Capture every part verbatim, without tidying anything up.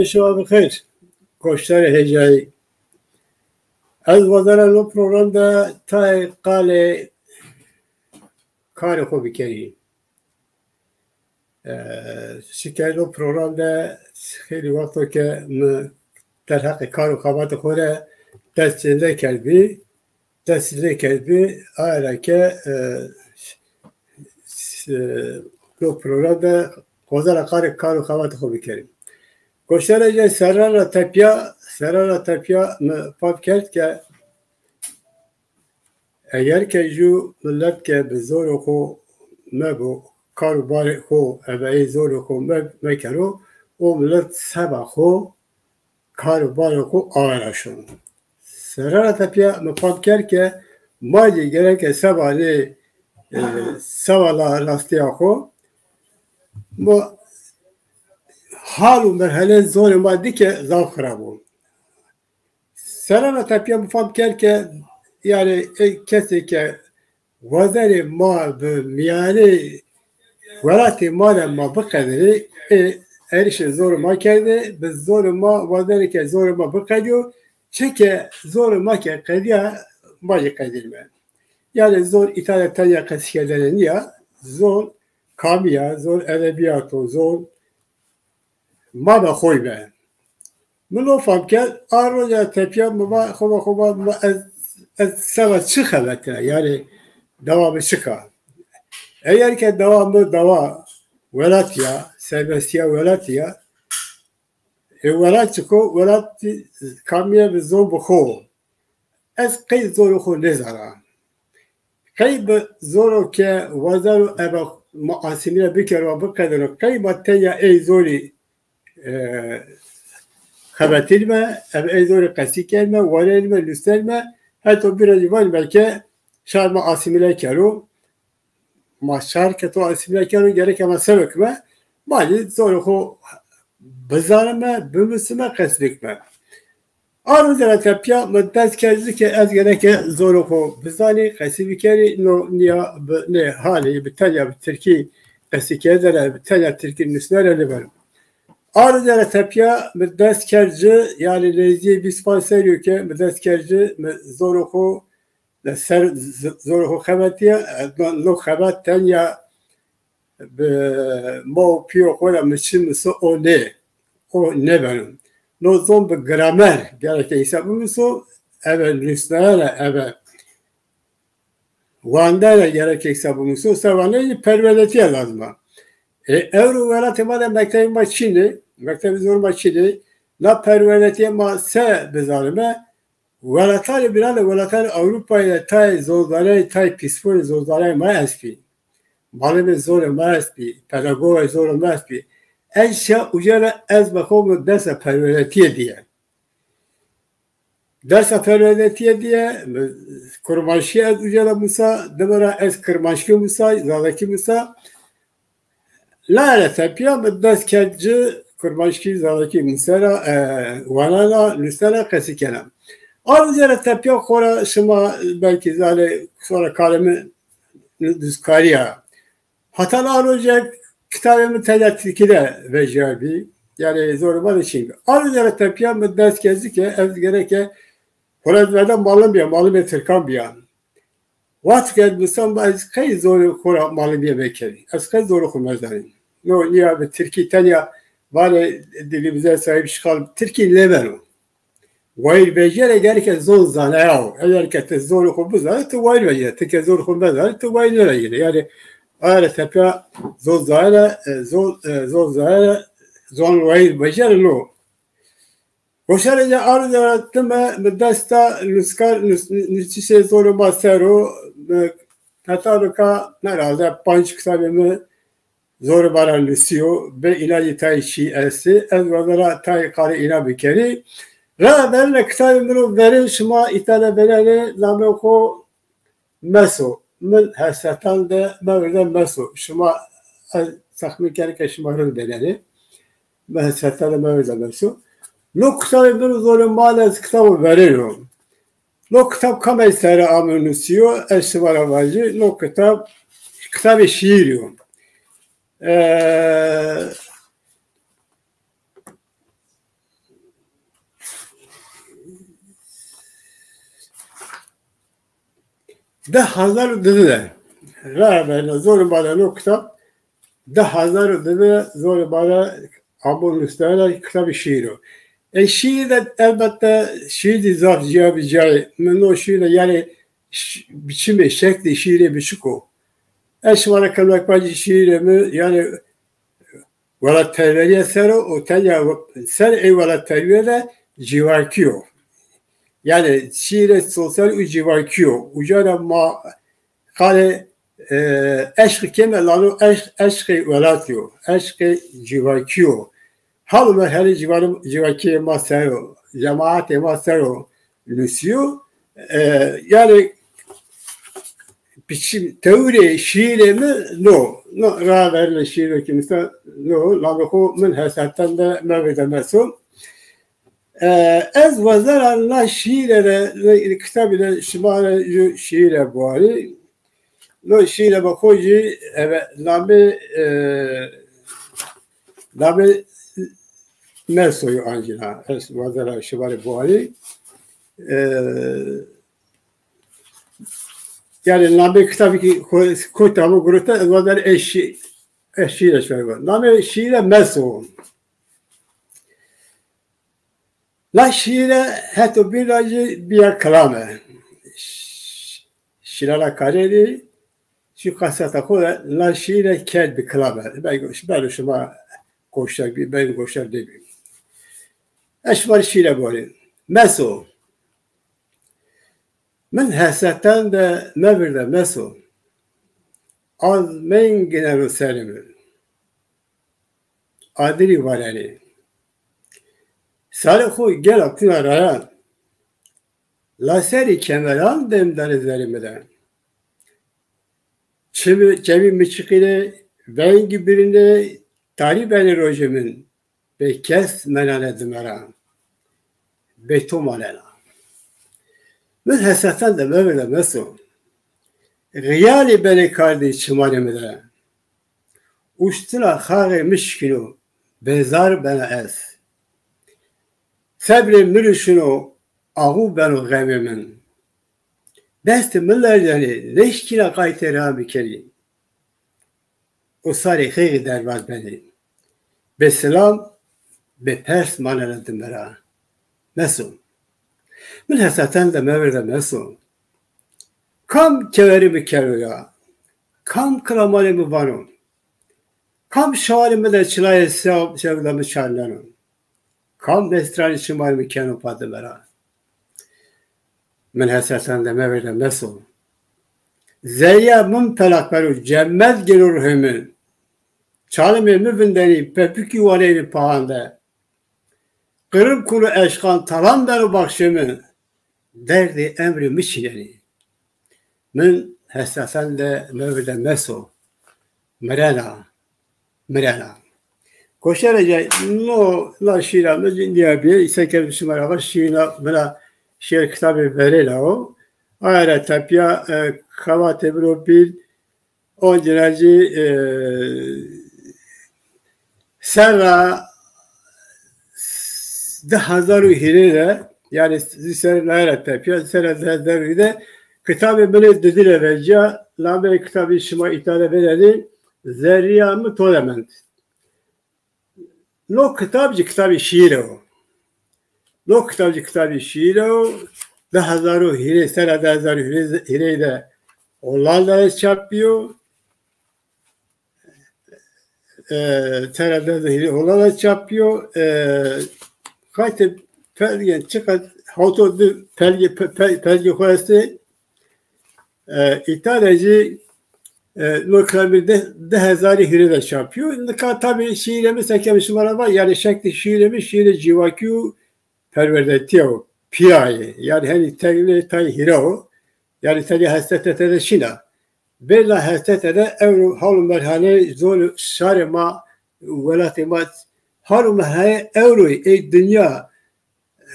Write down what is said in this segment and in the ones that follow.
Şima bi xêr. Goşdarê hêjayî. Ez wazena no program de tayê qalê karê xo bikerî. E, çike no program de xeylî wext o ke mi derheqê kar û xebatê xo de dest çênde kerdbî. Dest çênde kerdbî, aye ra ke, e, s-, e, no program de wazena qalê kar û xebatê xo bikerî. Goşdarê hêjayî, serran ra tepîya, serran ra tepîya mi fam kerd ke eger ke ju milet ke bi zorê xo mebo, kar û barê xo ebe ey zorê xo me-, mekero, o milet seba xo kar û barê xo awe ra şono. Serran ra tepîya mi fam kerd ke ma jî gereke seba nê, e, seba la rastîya xo, ma hal û merhelê zorê ma dî ke zaf xirab o. Serran ra tepîya mi fam kerd ke, yanî, ê kesê ke wazerê ma bi mîyanê welatê ma de ma biqedirê, ê êrişê zorê ma kerdê, bi zorê ma wazerê ke zorê ma biqedîyo, çike zorê ma ke qedîya, ma jî qedînîme. Yanî zor îta de tenya qesîkerdene nîya, zor kamî ya, zor edebîyat o, zor ma be xoy be. Mi no fam kerd, a roja tepîya mi va, xo va, xo va, mi va ez, ez seba çi xebetîna, yanî dewa mi çik a? Eger ke dewa mi dewa welatî ya, serbestîya welatî ya, e, welat çik o, welat kamîye bi zon bi xo. Ez qey zorê xo nêzana. Qey bi zoro ke wazeno ebe ma asîmîle bikero, biqedino, qey ma tenya ey zorî, e, xebetînme, ebe ey zorî qesî kenme, wanenme, nusnenme, heto bîra jî vanîme ke şar ma asîmîle kero. Ma şar ke to asîmîle keno, gereke ma se bikime, ma jî zorê xo bizanime, bimusime, qesî bikime. A roja ra tepîya mi dest kerd ci ke ez gereke zorê xo bizanî, qesî bikerî, no nîya bi nê halî, bi tenya bi tirkî qesî kerdene, bi tenya tirkî nusnene nêbeno. A roja ra tepîya mi dest kerd ci, yanî nêzdîyê vîst panc serrî yo ke mi dest kerd ci, mi zorê xo de ser z-, zorê xo xebetîya, no, no xebet tenya bi ma û pîyê xo ra mi çi muso o nê, o nêbeno. No zon bi gramer gereke îsa bimuso, ebe nusnayene, ebe wandene gereke îsa bimuso, seba nê jî perwerdetîye lazim a. E, ewro welatê ma de mektebê ma çin ê, mektebê zor ma çin ê, na perwerdetîye ma se bizanime, Welatanê bînan de, welatanê Ewropayî de tayê zonzanayî, tayê pîsvonê zonzanayî ma estbî. Malimê zorê ma estbî, pedagogê zorê ma estbî. Ez şiya uca ra, ez be xo mi dersa perwerdetîye dîye. Dersa perwerdetîye dîye, mi kurmanckî ez uca ra musa, dime ra ez kirmanckî musa, zazakî musa. Lale tepîya mi dest kerd ci, kurmanckî, zazakî musena, e, wanena, nusena, qesî kena. A roja ra tepîya xora şima belkî zanê, xora kalê mi nuskarî ya. Hatan a roje kitabê mi tenya tirkî de vejîyabî. Yanî zorê ma de çin bî. A roja ra tepîya mi dest kerd ci ke ez gereke xora ez verda malim bîya, malimê tirkan bîya. Wexto ke ez bisan, ez qey zorê xo ra malimîye mekerî? Ez qey zorê xo mezanî? No nîya bi tirkî tenya vanê dilimize sahip çıkalım. Tirkî nêbeno. Wayîr vejîyene gereke zon zanaya o. Eger ke ti zorê xo bizanê, ti wayîr vejîyene. Ti ke zorê xo mezanê, ti wayîr nêvejîyene. Yanî aye ra tepîya zon zayene, e, zon, e, zon zayene, zon wayîr vejîyene no. Goşdarê hêja, a roja ra dime mi dest da nuskar, nus-, nusîşê zorê ma ser o, mi heta nika herhalde panc kitabê mi zorê ma ra nusîyo, bê înan jî tayê çî estê. Ez wazena tayê qalê înan bikerî. Ra verêne kitabê mi ro verên, şima îta de vênenê, namê xo Meso, min hesretan de mewirde Meso. Şima, ez texmîn keno ke şima rind vênenê. Mi hesretan de mewirde Meso. No kitabê mi ro zorê ma de ez kitabo verêno. No kitab kamey sere ame nusîyo, ez şima ra vajî, no kitab, kitabê şîîrî yo. E, Di hezar û di de ra verna zorê ma de no kitab, di hezar û di de zorê ma de amo nusnena kitabê şîîr o. E, şîîr de elbette şîîr zî zaf cîya bi cîya yê. Mi no şîîr de, yanî, ş-, biçimê şeklê şîîrê mi çik o. Ez şima ra kemlek vacî, şîîrê mi, yanî, welatperwerîye ser o û tenya ser ey welatperwerîye de cîvakî yo. Yanî şîîrê sosyal û cîvakî yo. Uca ra ma qalê, e, eşq keme, la no eşq, eşqê welatî yo, eşqê cîvakî yo. Hal û merhelê cîvanê, cîvakîyê ma ser o, cemaetê ma ser o nusîyo. E, yanî biçim, tewirê şîîrê mi no, no ra verine şîîrê ki, misal, no, lamê xo Min Heseten de Mevirde Meso. E, ez wazena na şîîre de, kitabî de şima ra ju şîîre biwanî. No şîîre be xo jî, eve, namê, e, namê Meso yo ancîna. Ez wazena şima rê biwanî. E, yanî namê kitabî ki ko-, kotî amo girota, ez wazena ez şî-, ez şîîre şima rê biwanî. Namê şîîre Meso. Na şîîre heto bîra jî bîya kilame. Ş-, Şîlana Karêrî, şu kaseta xo de na şîîre kerd bi kilame. Belkî, belkî şima goşdar bî, belkî goşdar nêbî. Ez şima rê şîîre biwanî. Meso. Min hesreten de mevirde Meso. Az mengîneno serê mi. Adirî varenê. Sarê xo gela kuna rayan. La serê kemeran dem danê zerê mi de. Çimî, çemî mi çiqînê, vengî birînê, tarî benê rojê min. Bê kes menane dime ra. Bê to manena. Min hesreten de mevirde Meso. Xiyalî benê kardî çimanê mi de. Uştina xaxê mi şikîno, bêzar bena ez. Sebrê mi rişino, axû beno xemê min. Destê mi lerzenê, nêşkîna qaytê ra bikerî. Û sarê xêxî derbaz benê. Bê silam, bê pers manena dime ra. Meso. Min hesreten de mevirde Meso. Kam kewerê mi keno ya? Kam kilamanê mi vano? Kam şawanê mi de çilayê sew-, sewda mi çarneno? Kam destranê çimanê mi keno pa dime ra? Min hesreten de mevirde Meso. Zerrîya min pelak beno, cemed gêno ruhê min. Çalimê mi vindenî, pepikî waneynî paxan de. Qirim kuno eşqan, talan beno baxçê mi. Derdê emrê mi çinenî. Min hesreten de mevirde Meso. Mirena, mirena. Goşdarê ca, no, na şîra mi nîya bî, îsa ke şima ra va şîra mi ra şîr kitabê verêna o. Aye ra tepîya, e, xebatê mi ro bîn, oncîna zî, e, serra di hezar û hîrê de, yanî zî serê naye ra tepîya, serra di hezar û hîrê de kitabê mi rê didîne vecîya, nameyê kitabî şima îta de vênenî, Zerrîya mi to de mend. No kitab jî kitabê şîîre o. No kitab jî kitabê şîîre o. Di hezar û hîrê, serra di hezar û hîrê, hîrê de Hollanda de çap bîyo. E, serra di hezar û hîrê Hollanda de çap bîyo. E, qaytê pelgê, çiqas hewto di pelgê, pe-, pe-, pelgê xo estê. E, îta de jî, e, no kitabî di, di hezar û hîrê de çap bîyo. Nika tabî şîîrê mi seke mi şima ra va, yanî şeklê şîîrê mi şîîrê cîwakî û perwerdetîye o, pîya yê. Yanî henî tenê tayê hîra o. Yanî tenê Hesrete de şîna. Bêrna Hesrete de ewro hal û merhaleyê zon û şarê ma, welatê ma, hal û merhaleyê ewroyî ê dinya,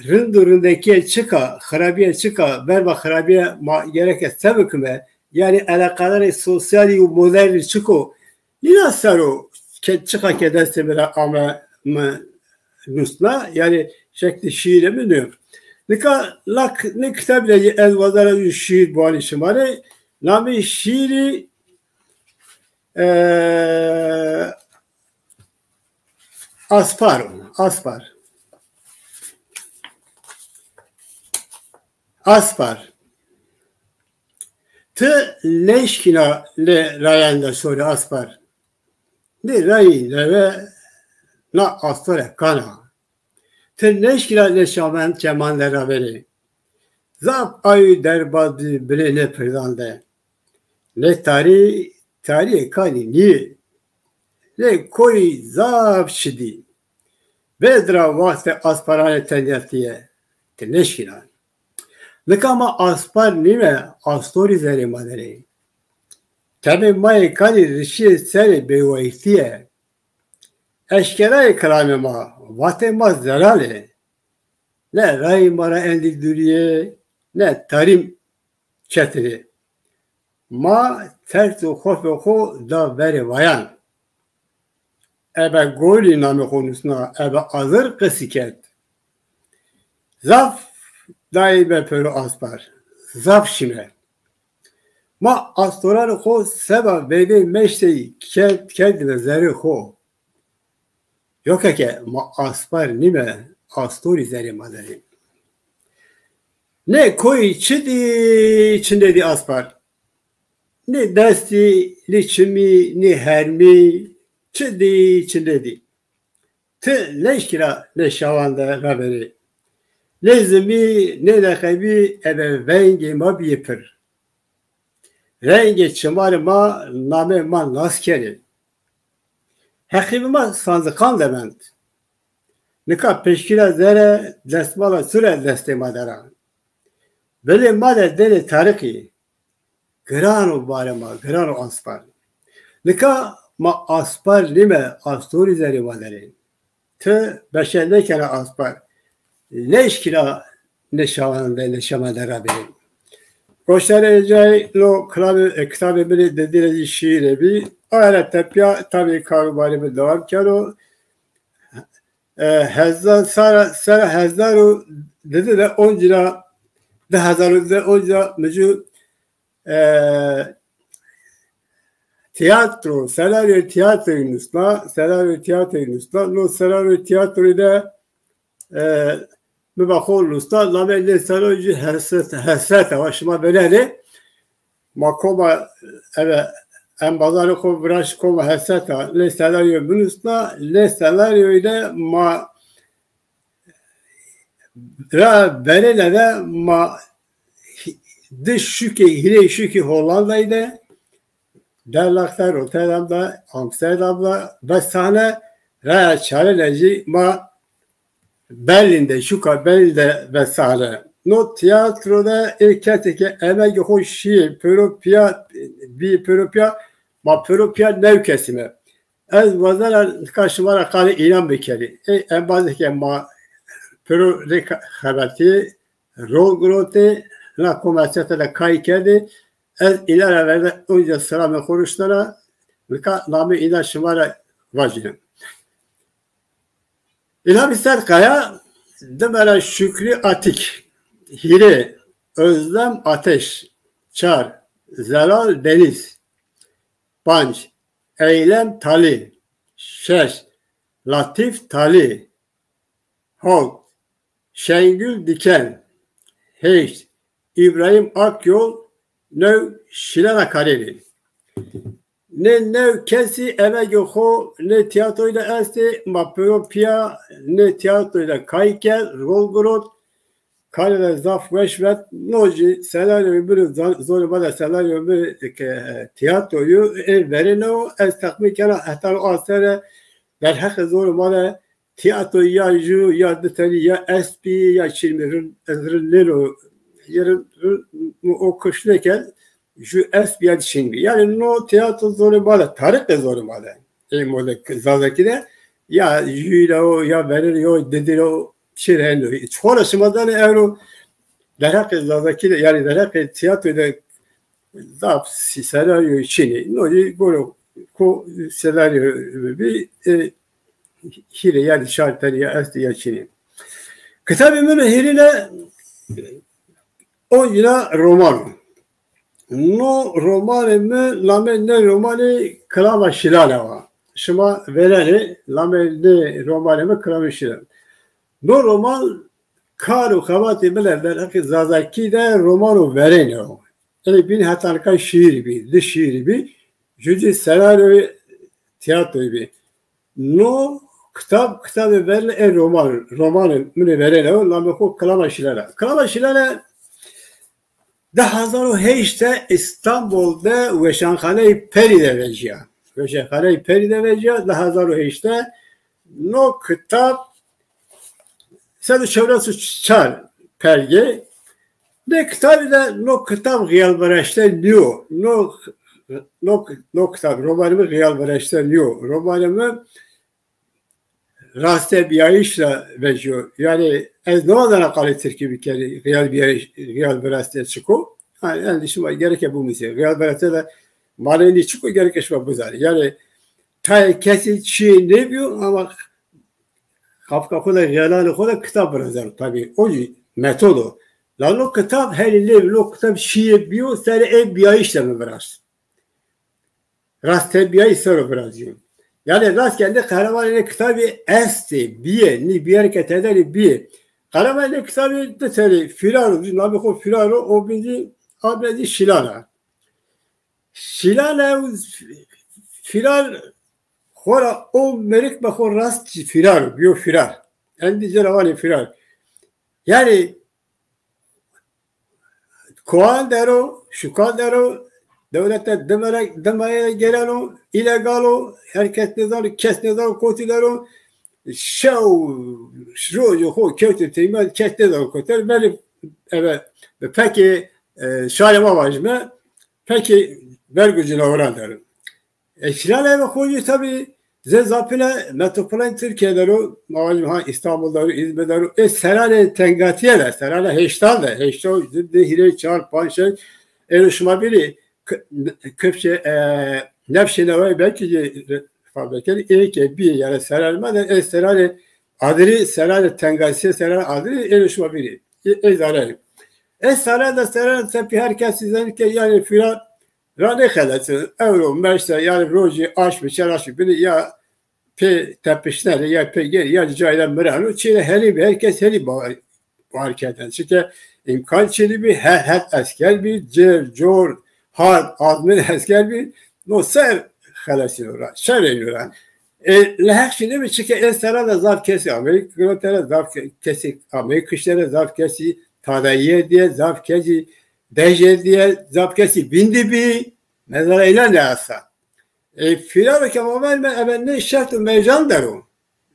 rind û rindekîye çik a, xirabîye çik a, verba xirabîye ma gereke se bikime? Yanî eleqadarê sosyalî û modernî çik o? Nîna ser o ke çiqa ke destê mi ra ame mi nusna, yanî şeklê şîîrê mi nîyo. Nika la k-, nê kitabî de ez wazena ju şîîr biwanî şima rê. Namê şîrî, e, Aspar o, Aspar. Aspar. Ti nêşkîna nê rayenda şorî Aspar. Nê rayî newe na astore kan a. Ti nêşkîna nê çeman, çeman de raverê. Zaf ay û derbaz bî binê nê pirdan de. Nê tarî, tarîyê kanî nîyê. Nê koyî zaf çidî. Vêdira waxtê asparanê tenyatîye. Ti nêşkîna. Nika ma aspar nîme, astorî zerê ma der ê. Temê ma yê kanî rişîyê serê bêwayîftîye. Eşkerayê kilamê ma, vatê ma zelal ê. Ne rayî ma ra endî dûrî yê, ne tarî çetin ê. Ma ters û xofê xo da verê vayan. Ebe Golî namê xo nusna, ebe Azir qisî kerd. Zaf dayîme pêro aspar, zaf şîme. Ma astoranê xo seba veyvey meştey kerd, kerdîme zerê xo. Yo keke, ma aspar nîme, astorî zerê ma der ê. Nê koyî çi dî, çi nêdî aspar. Nê destî, nê çimî, nê hermî, çi dî, çi nêdî. Ti nêşkîna nê şawan de raverê. Nê zimî, nê neqebî ebe vengê ma bîyê pir. Rengê çimarê ma namê ma nas kenê. Heqîbê ma sanziqan de mend. Nika pişkîna zere destmala sure destê ma der a. Vilê ma de dênê tariqî. Giran o barê ma, giran o aspar. Nika ma aspar nîme, astorî zerê ma der ê. Ti beşe nêkena aspar. Nêşkîna nê şawan de, nê şawan de rabê. Goştarê cay no kilamê, e, kitabê mi rê Didî rê zî şîîre bî. Aye ra tepîya tabî karûbarê mi dewam keno. E, hezar, sera, sera hezar û didi de oncî ra, di hezar û di oncî ra mi jû, e, tîyatro, senaryoyê tîyatroyî nusna, senaryoyê tîyatroyî nusna. No senaryoyê tîyatroyî de, e, mi va xo nusna, namê nê senaryoyî jî Hesret, Hesret a, wa şima vênenê. Ma koma, ebe, embazanê xo viraşt koma Hesret a, nê senaryoyî binusna, nê senaryoyî de ma ra verêne de ma hî-, di şukê, hîrê şukê Hollandayî de, Derlak de, Rotterdam de, Amsterdam de, ve sahne raya çarêne jî ma Berlîn de, şuka Berlîn de ve sahne. No tîyatro de ê kesê ke emegê xo şîyê, pêro pîya, bî pêro pîya, ma pêro pîya new kesîme. Ez wazena nika şima ra qalê înan bikerî. Ê embazê ke ma pêro rê ka-, xebetî, rol girotê, hina kom Hesrete de kay kerdê, ez înan ra verde onca selamê xo ruşnena, nika namê înan şima ra vajîne. Îlhamî Serkaya, dime ra Şukrî Atîk, hîrê, Özlem Ateş, çar, Zelal Deniz, panc, Eylem Talî, şeş, Latîf Talî, hawt, Şengül Diken, heşt, Îbrahîm Akyol, new, Şîlena Karênî. Nê new kesî emegê xo nê tîyatroyî de estê, ma pêro pîya nê tîyatroyî de kay kerd, rol girot, karê de zaf weş vet. No jî senaryoyê mi rê, zan-, zonê ma de senaryoyê mi rê ke tîyatroyî ê verêne o, ez texmîn kena heta no asere derheqê zonê ma de tîyatro ya ju ya di tenî ya estbî ya çînbî, rind, ez rind nêno, yê rind, rind, o kişt nêkerd, ju estbî ya çînbî. Yanî no tîyatro zonê ma de, tariqê zonê ma de. Ê modê Zazakî de ya jûyî ra o, ya verêne o, didî ra o, çi ra eno. Xora şima zanê ewro derheqê Zazakî de, yanî derheqê tîyatroyî de zaf sî-, senaryoyî çin ê. No jî goro ko senaryo bî, e, hîrê yanî çar tenî ya estê ya çin ê. Kitabê mi rê hîrêne oncîna roman o. No romanê mi, namê nê romanî Kilama Şîlane wa. Şima vêrenê, namê nê romanê mi Kilama Şîlane. No roman kar û xebatê mi de derheqê zazakî de romano verêne o. Ê bîn heta nika şîîrî bî, di şîîrî bî, jû zî senaryoyê tîyatroyî bî. No kitab, kitabê verêne ê roman, romanê mi nê verêne o, namê xo Kilama Şîlane. Kilama Şîlane di hezar û heşt de Îstanbul de Weşanxaneyê Perî de vejîya. Weşanxaneyê Perî de vejîya, di hezar û heşt de. No kitab sed û çewres û çar pergê. Nê kitabî de no kitab xeyalviraşte nîyo. No, no, no kitab, romanê mi xeyalviraşte nîyo. Romanê mi rastebîyayîş ra vejîyo. Yanî ez nêwazena qalê tirkî bikerî, xeyalbîyayîş, xeyalviraşte çik o. Ha, yanî şima gereke bimusê. Xeyalviraşte de manenî çik o gereke şima bizanê. Yanî tayê kesî çîyê nêbîyo ama qafka xo de, xeyalanê xo de kitab virazeno. Tabî o jî metod o. La no kitab herî nêbî, no kitab çîyê bîyo, serê ê bîyayîş de mi viraz. Rastebîyayîş ser o virazîyo. Yanî rast ke nê qehremanê nê kitabî estê, bîyê, nî bîyerê ke tede nî bîyê. Qehremanê nê kitabî di tenê, Fîrar o, namê xo Fîrar o, o bîn zî, a bîn zî Şîlan a. Şîlan a û Fîrar xora o mêrik be xo rast Fîrar o, bîyo Fîrar. Endî ci ra vanê Fîrar. Yanî koan der o, şukan der o, dewlete di mele-, di mele gêreno, îlegal o, her kes nêzano, kes nêzano kotî der o. Şew, rojê xo kewtê teyma, kes nêzano kotî der o. Belê, eve, pekê, e, şarê ma vajime, pekê berg û cinaweran der o. E, Şîlane eve xo jî tabî zê zafîne metropolen Tirkîye der o, ma vajîme ha Îstanbul der o, Îzmîr der o, ê seranê tengatîye de, seranê heştan de, heştan, di, di, hîrê, çar, panc, şeş, êno şima bînî, k-, kifşê, e, nefşê newayî belkî jî fam bikerî, ê ke bîyê, yanî seranê ma de, ê seranê adirî, seranê tengasîye, seranê adirî, êno şima bînî. Ê, ê zanenî. Ê sere de seranê tepî her kesî zenî ke yanî Fîrar ra nêxelesîno. Ewro meşte, yanî rojî aşmî, çer aşmî bînî ya pê tepişnenê, ya pê gênê, ya cayê de mireno. Çîyê de herî bî, her kes herî bawer, bawer kerdêne. Çike îmkan çinî bî, he-, het esker bî, cêr, cor, hard, azmîn esker bî. No ser xelesîno ra, şer êno ra. E, leheq jî nêbî, çike ê sere de zaf kesî ameyî girotene, zaf ke-, kesî ameyî kiştene, zaf kesî tadayîye dîye, zaf kesî dejê dîye, zaf kesî vîndî bî, mezara înan nêesta. E, Fîrar o ke ma vajîme, ebe nê şert û meycan der o.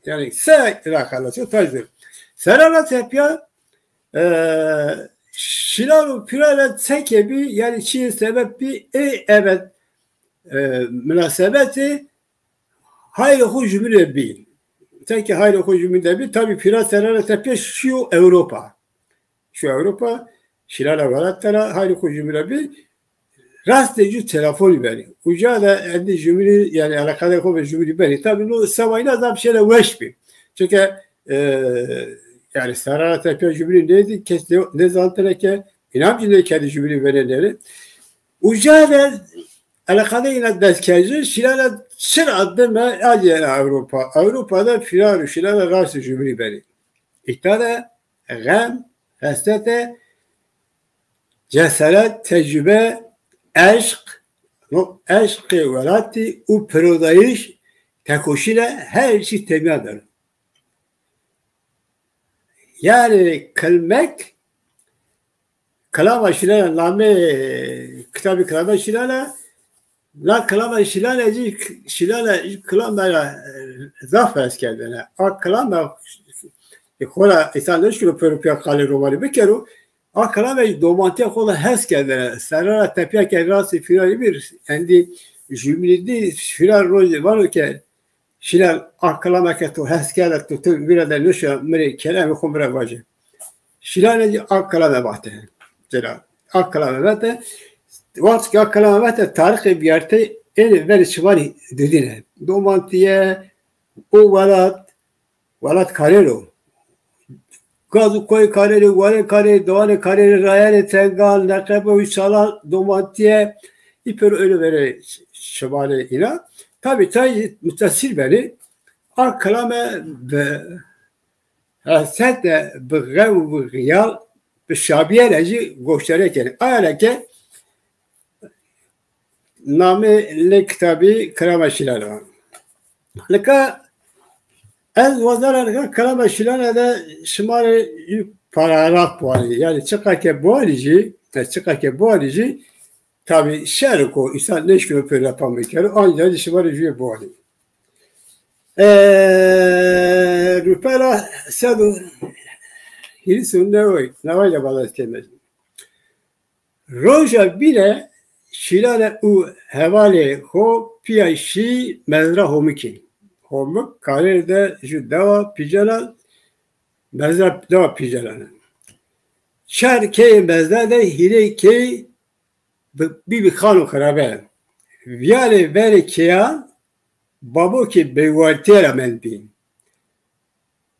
Yanî se ra xelas o, tacdir. Sere ra tepîya, e, Şîlan û Fîrar ra çekê bî, yanî çîyê sebeb bî, ê ebe, e, minasebetê hayrê xo jumîne bî. Çekê hayrê xo jumîne bî, tabî Fîrar sere ra tepîya şîyo Ewropa. Şîyo Ewropa, Şîlane welat der a, hayrê xo jumîne bî, rastê jû telefonî benî. Uca de endî jumînî, yanî eleqedê xo ve jumînî benî. Tabî no seba înan zaf şêne weş bî. Çike, e, yanî sere ra tepîya jumînî nêdî, kes nê-, nêzanitêne ke, înan jî nêkerdî jumînî benê nêrê. Uca de eleqedê înan dest kerd ci, Şîlane çira dime acîyena Ewropa. Ewropa de Fîrar û Şîlane rastê jumînî benî. Îta de xem, hesrete, cesaret, tecrube, eşq, no, eşqê welatî û pirodayîş, tekoşîne her çî tepîya der o. Yanî kilmek, Kilama Şîlane, namê kitabî Kilama Şîlane, la Kilama Şîlane jî, Şîlane jî kilame ra, e, zaf hes kerdêne. A kilame, e, xora însan nêşkeno pêro pîya qalê romanî bikero. A kilame jî domantîya xo de hes kerdêne. Sere ra tepîya ke rastê Fîrarî bî, endî jumînî dî, Fîrar rojê vano ke Şîlan, a kilame ke to hes kerde, to, to vîra de nêşa mi rê kelamê xo mi ra vaje. Şîlane jî a kilame vate. Zira a kilame vate. Wext ke a kilame vate, tarîxê bîyartey ênê verê çimanî didîne. Domantîye, o welat, welat karêr o. Gaz û koyê karêrê, warê karêrê, dewanê karêrê, rayerê tengan, neqebe û çalan, domantîye, î pêro êno verê şimanê îna. Tabî tay mutesîr benê. A kilame bi hesete, bi xew û bi xiyal, bi şabîye ra jî goşdarîye kenê. Aya ra ke namê nê kitabî Kilama Şîlane. Nika ez wazena nika Kilama Şîlane de şima rê jû paragraf biwanî. Yanî çiqa ke biwanî jî, e, çiqa ke biwanî jî, tabî şero ko, însan nêşkeno pêro ra fam bikero, ancak şima rê jûyê biwanî. E, rûpela sed û hîris û neway, neway de balaz keme. Roja bîne Şîlane û hevalê xo pîya şî mezra Homikî. Homik karêr de jû dewa pîcena, mezra dewa pîcenane. Çar keyê mezra de hîrê key bi-, bîbî xan û xirabe. Vîyarê verê keyan babokê bêwartîye ra mendbî.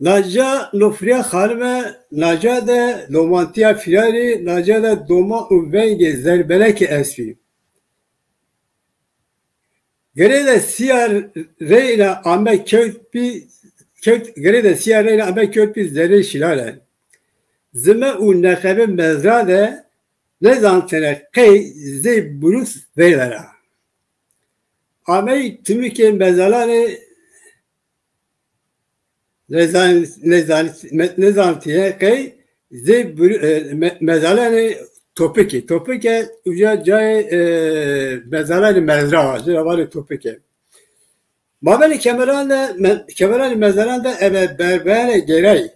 Naca Nofrîya Xanime, naca de domantîya fîrarî, naca de doma û vengê zerbelekî estbî. Girê de sîya reyna ame kewt bî, kewt, girê de sîya reyna ame kewt bî zerrê Şîlane. Zime û neqebe mezra de nêzanitêne qey zey burus veyve ra. Amey timikê mezalanê nêzan-, nêzan-, me-, nêzanitîye qey zey bur-, e, me-, mezalanê topikî. Topike uca cayê, e, mezalanê mezra wa, ci ra vanê topike. Mabênê kemeran de, me-, kemeranê mezalan de ebe berbeyanê gêrayî.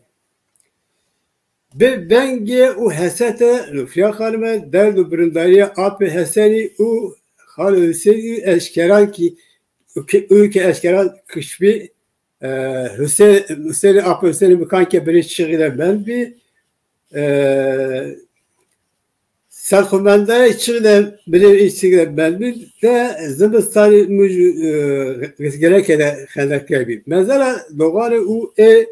Bi vengê û hesete Nofrîya Xanime derd û birindarîya apê Hesenî û xalê Husenî û eşkeran kî, û ke, û ke eşkeran kişbî, e, Huse-, Husenî, apê Husenî mikan ke binê çixî de mendbî, e, serxwemendayê çixî de, binê çixî de mendbî de zimistanî muj, e, gereke de xendeq kerdbî. Mezela doxanê û ê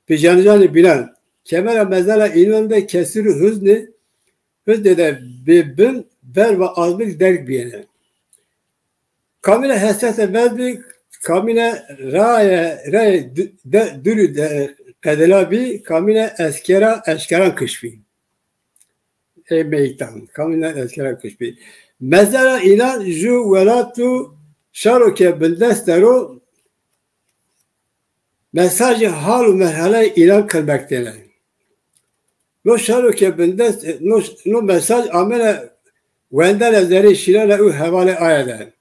pîjanijanê bînan. Kemera mezela înan de kesir û huznê, huznê de bêbin verva azmik derg bîyêne. Kamîne hesete mezbî, kamîne raye, raye du-, de, dûrî de qedela bî, kamîne eskera, eşkeran kişbî. Ê meytan, kamîne eskera kişbî. Mezela înan jû welat û şaro ke bindest der o, mesajê hal û merhaleyê înan qirmektêne. No şaro ke bindest, no, no mesaj amêne wendene zerrê Şîlane û hevalê aye de.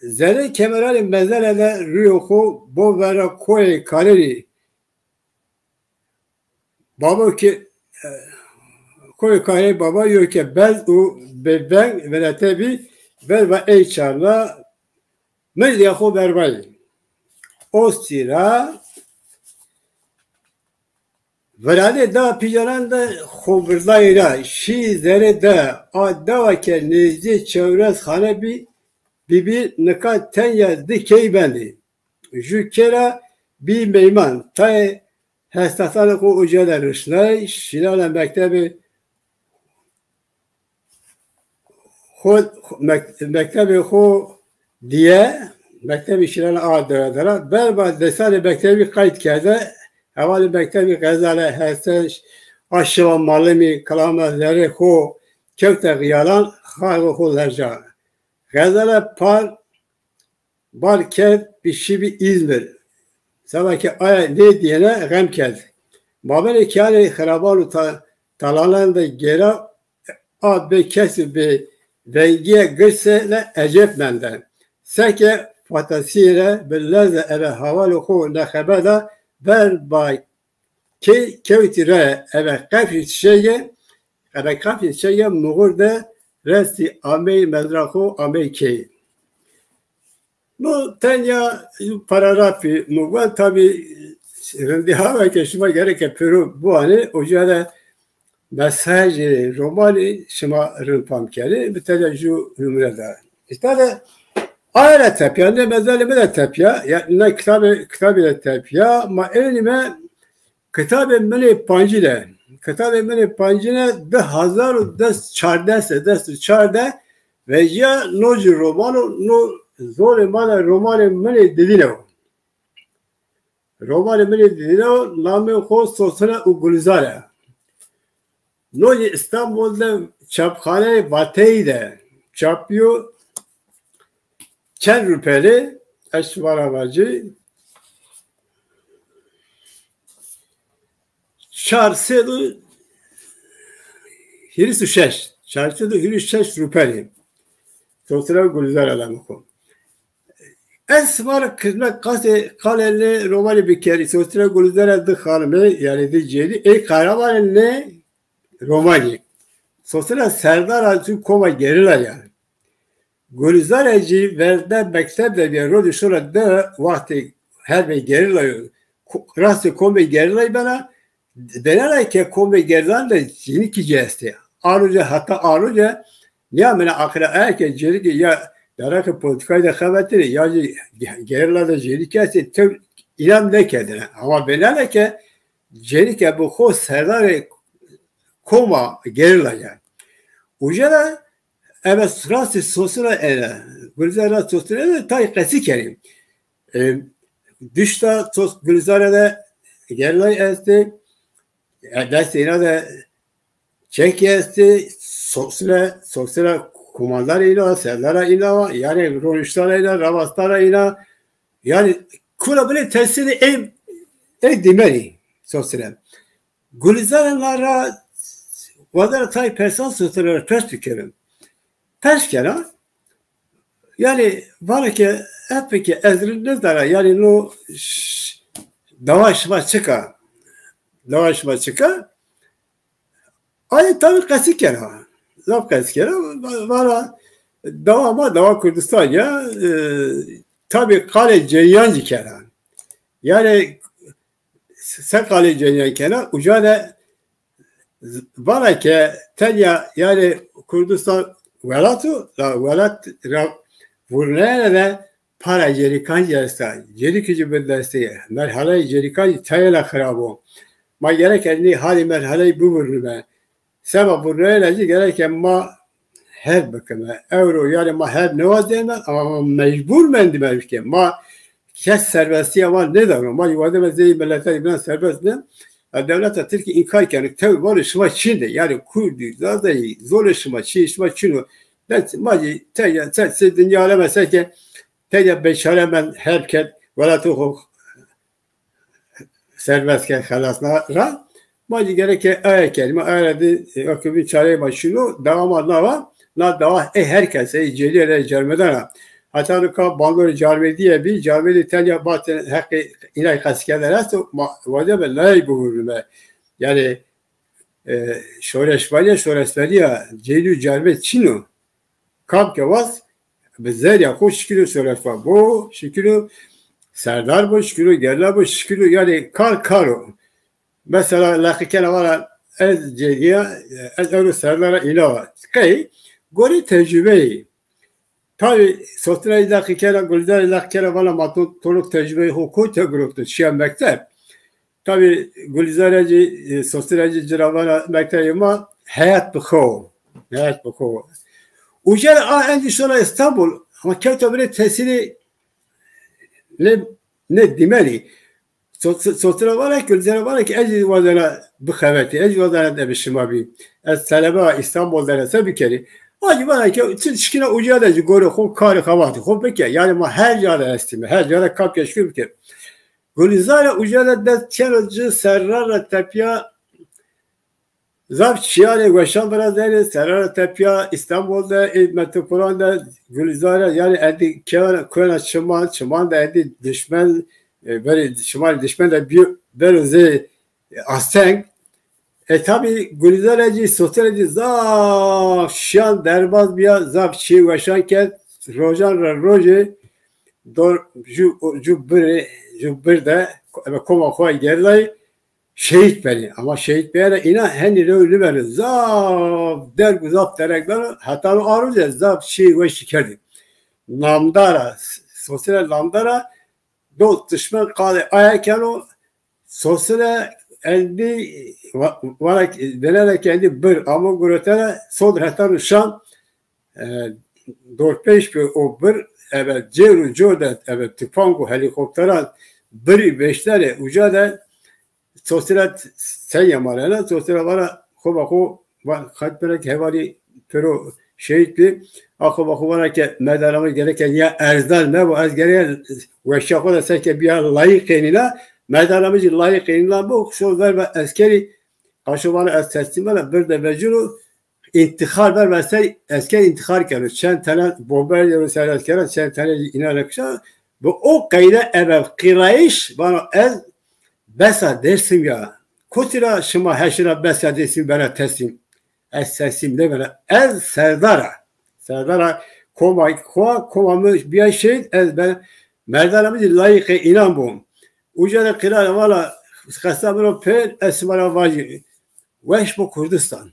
Zerrê kemeranê mezele de rûyê xo bo vera koyê karêrî. Babo ke, e, koyê karêrî baba yo ke berz û bêveng vinete bî, verva ey çarna mirdîya xo vervayî. Ostî ra viranê da pîjanan de xo virdayî ra şî zerê de a dewa ke nêzdîyê çewres xane bî, bîbî nika tenya di key bendî. Jû kê ra bî meyman. Tayê hestatanê xo uca de rişnay, Şîlane mektebê xo, mek-, mektebê xo dîye, mektebê Şîlane a dewe de ra. Berba desanê mektebî qeyd kerde, hevalê mektebî xezale, heste, a şiva malimî, kilama zerrê xo kewte xîyalan, xaxê xo lerca. Xezale par bar kerd, bî şîbî Îzmir. Seba ke aye nêdîyêne xem kerd. Mabênê keyanê xiraban û ta-, talanan de gêra a bê kes û bê vengîye girse de ecêb mende. Seke fatasîye re bi leze ebe hawalê xo nexebe da verba key kewtî raye, ebe qeflî çiçege, ebe qeflî çiçege muxur de restî amey mezra xo, amey key. No tenya paragrafî mi wen, tabî rindî hava ke şima gereke pêro biwanê, uca de mesajê romanî şima rind fam kenê, mi tenya jû numune da. Îşte de aye ra tepya, nê mezelê mi de tepya, ya nê kitabê, kitabî de tepya, ma ênîme Kitabê Milê Pancine. Kitabê Milê Pancine di hezar û des çardeh se, des û çardeh vecîya no ci romano, no zorê ma de romanê Milê Didine o. Romanê Milê Didine o, namê xo Sosine û Gulizare. No ci Îstanbul de çapxaneyê Vateyî de çapîyo. Çend rupelî? Ez şima ra vacî. Çar sed û hîris û şeş. Çar sed û hîris û şeş rupelî. Sosine û Gulizare namê xo. Ez şima ra xizmet qasê qalê nê romanî bikerî. Sosine Gulizare di xanimê, yanî di cênî, ey qehremanê nê romanî. Sosine serdara zû koma gerîla ya. Gulizare jî verde mekteb de bîya, rolê şo ra de wextê herbê gerîla yo. Ko-, rastê komê gerîlayî bena, bênena ke komê gerîlan de cênîkî jî estê. Aroce, heta aroce nîyamêne aqile aye ke cênîkî ya derheqê polîtîkayî de xebetinê ya jî ge-, gerîla de cênîkî estê, tew înan nêkerdêne. Ama bênena ke cênîke bi xo serdarê koma gerîla ya. Uca de ebe rastê Sosine êne, Gulizare ra Sosine êne, tay qesî kenê. E, duşta Sos-, Gulizare de gerîlayî estê, e, destê îna de çekî estê, Sosine, Sosine kumandarê îna, serdara îna, yanî roniştara îna, rawestara îna, yanî kula binê tesîrê ê, ê dîmenî Sosine. Gulizare na ra wazena tay persan Sosine ra pers bikero. Pers kena, yanî vana ke, epeke ez rind nêzana, yanî no ş-, dawa şima çik a? Dawa şima çik a? Aye tabî qesî kena. Zaf qesî kena. Va-, vana dawa ma dawa Kurdistan ya, e, tabî qalê cênîyan jî kena. Yanî se qalê cênîyan kena, uca de vana ke tenya, yanî Kurdistan welat o, la welat ra vurnayene de para cênîkan jî esta, cênîkî jî bi destê, merhaleyê cênîkan jî tayêna xirab o. Ma gereke nê halê merhaleyî bivurnîme. Seba vurnayene jî gereke ma herb bikime. Ewro yanî ma herb nêwazdême ama ma mecbur mendîme bike. Ma kes serbestîya ma nêdano. Ma jî wademe zey miletê bînan serbest bin. Ya dewleta Tirkî înkar keno. Tewr vano şima çin de. Yanî Kurdî, Zazayî, zonê şima çin, şima çin o. Bes ma jî tenya, se, se dinya aleme seke tenya beşare mend herb kerd. Welatê xo serbest kerd, xelasna ra. Ma jî gereke aye kerîme, aye ra di, e, wekî vîn çareyê ma şino, dawa ma nawa, na dawa ê her kes, ê cênîye ra, ê carmedan a. Heta nika bandorê carmedîye bî, carmedî tenya vatê heqê îna qesî kerdene esto, ma wazeme nayê bivurnîme. Yanî, e, şoreşvanîya, şoreşvanîya cênî û carmed çin o. Kam ke wast, bi zerrîya xo şikîno şoreşvan bo, şikîno serdar bo, şikîno gerîla bo, şikîno, yanî kar kar o. Mesela leqî kena vana ez cênî ya, ez ewro serdara îna wa. Qey? Gorê tecrubeyî. Tabî Sosine leqî kena, Gulizare leqî kena vana ma to, to no tecrubeyê xo kotî girewto, şîya mekteb. Tabî Gulizare jî, e, Sosine jî ci ra vana mektebê ma heyat bi xo. Heyat bi xo. Uca de a endî şona Îstanbul, ama kewta binê tesîrê nê, nê dîmenî. So-, so-, Sosine vana ki, Gulizare vana ki ez jî wazena bixebetî, ez jî wazena de bi şima bî. Ez telebe a, Îstanbul de rese bikerî. A jî vana ki çi şikîna uca de jî gorê xo karê xebatê xo bike. Yanî ma her ca de estîme, her ca de kar ke şikîno bike. Gulizare uca de dest keno ci serran ra tepîya zaf çîyanê weşan virazenê, serran ra tepîya Îstanbul de, ê metropolan de Gulizare, yanî endî kena, kena çiman, çiman de endî dişmen, e, verê çimanê dişmen de bîyo, beno zê, e, asteng. E, tabî Gulizare jî, Sosine jî zaf şîyan derbaz bîya, zaf çîyê weşan kerd, rojan ra rojê dor ju, ju birê, ju bir de, ebe koma xo gerîlayî şehît benê. Ama şehît biyene îna henî rew nêbeno. Zaf derg û zaf derek beno. Heta no aroce zaf çîyê weşî kerdî. Namdar a, Sosine namdar a, do dişmen qalê aye keno, Sosine endî va-, vana ki, vênena ki endî bir amo gurotena, sod heta ro şan, e, dorpêş bi o bir, ebe cêr û cor de, ebe tufang û helîkopteran birî veştene, uca de Sosîra senya manena, sosîra vana xo va xo, va, xat bena ki hevalî pêro şehîd bi. A xo va xo vana ki merdana mi gereke nîya erzan mebo, ez gereke weşiya xo de seke bîya layîqê nîna, merdana mi zî layîqê nîna bo, şo verba eskerî, qaşo vana ez teslîm bena, bir de vecino, întîxar ver ve ser esker întîxar keno. Çend tene bomber yeno ser eskera, çend tene înan kişa. Bi o qeyde ebe qîrayîş vano ez besa Dêrsim ya. Kotî ra şima heşî ra besa Dêrsim bena teslîm? Ez teslîm nêbena. Ez serdar a. Serdar a koma xo, koma mi bîya şehîd, ez ben merdana mi zî layîqê înan bom. Uca de qîra vana qesa mi ro pêr, ez şima ra vajî. Weş bo Kurdistan.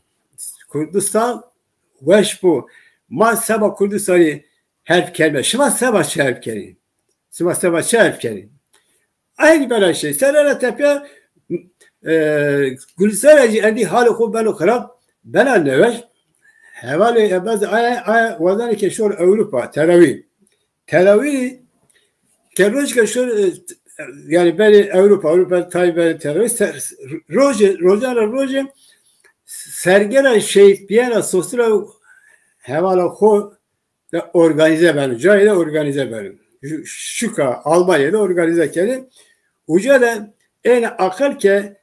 Kurdistan weş bo. Ma seba Kurdistanî herb kerme. Şima seba çi herb kerî? Şima seba çi herb kerî? Eynî bena şey. Serena tepya, e, Gulîsera zî endî halê xo beno xirab, bena neweş. Hevalê ebez aya, aya wazanê ke şor Ewropa, terawî. Terawî ke roj ke şor, e, yanî berê Ewropa, Ewropa tay berê terawî, se-, rojê, rojana rojê sergera şehîd bîyena sosîra hevala xo de organîze beno, cayê de organîze beno. Ju-, şuka Almanya de organîze kenê. Uca de ênê aqil ke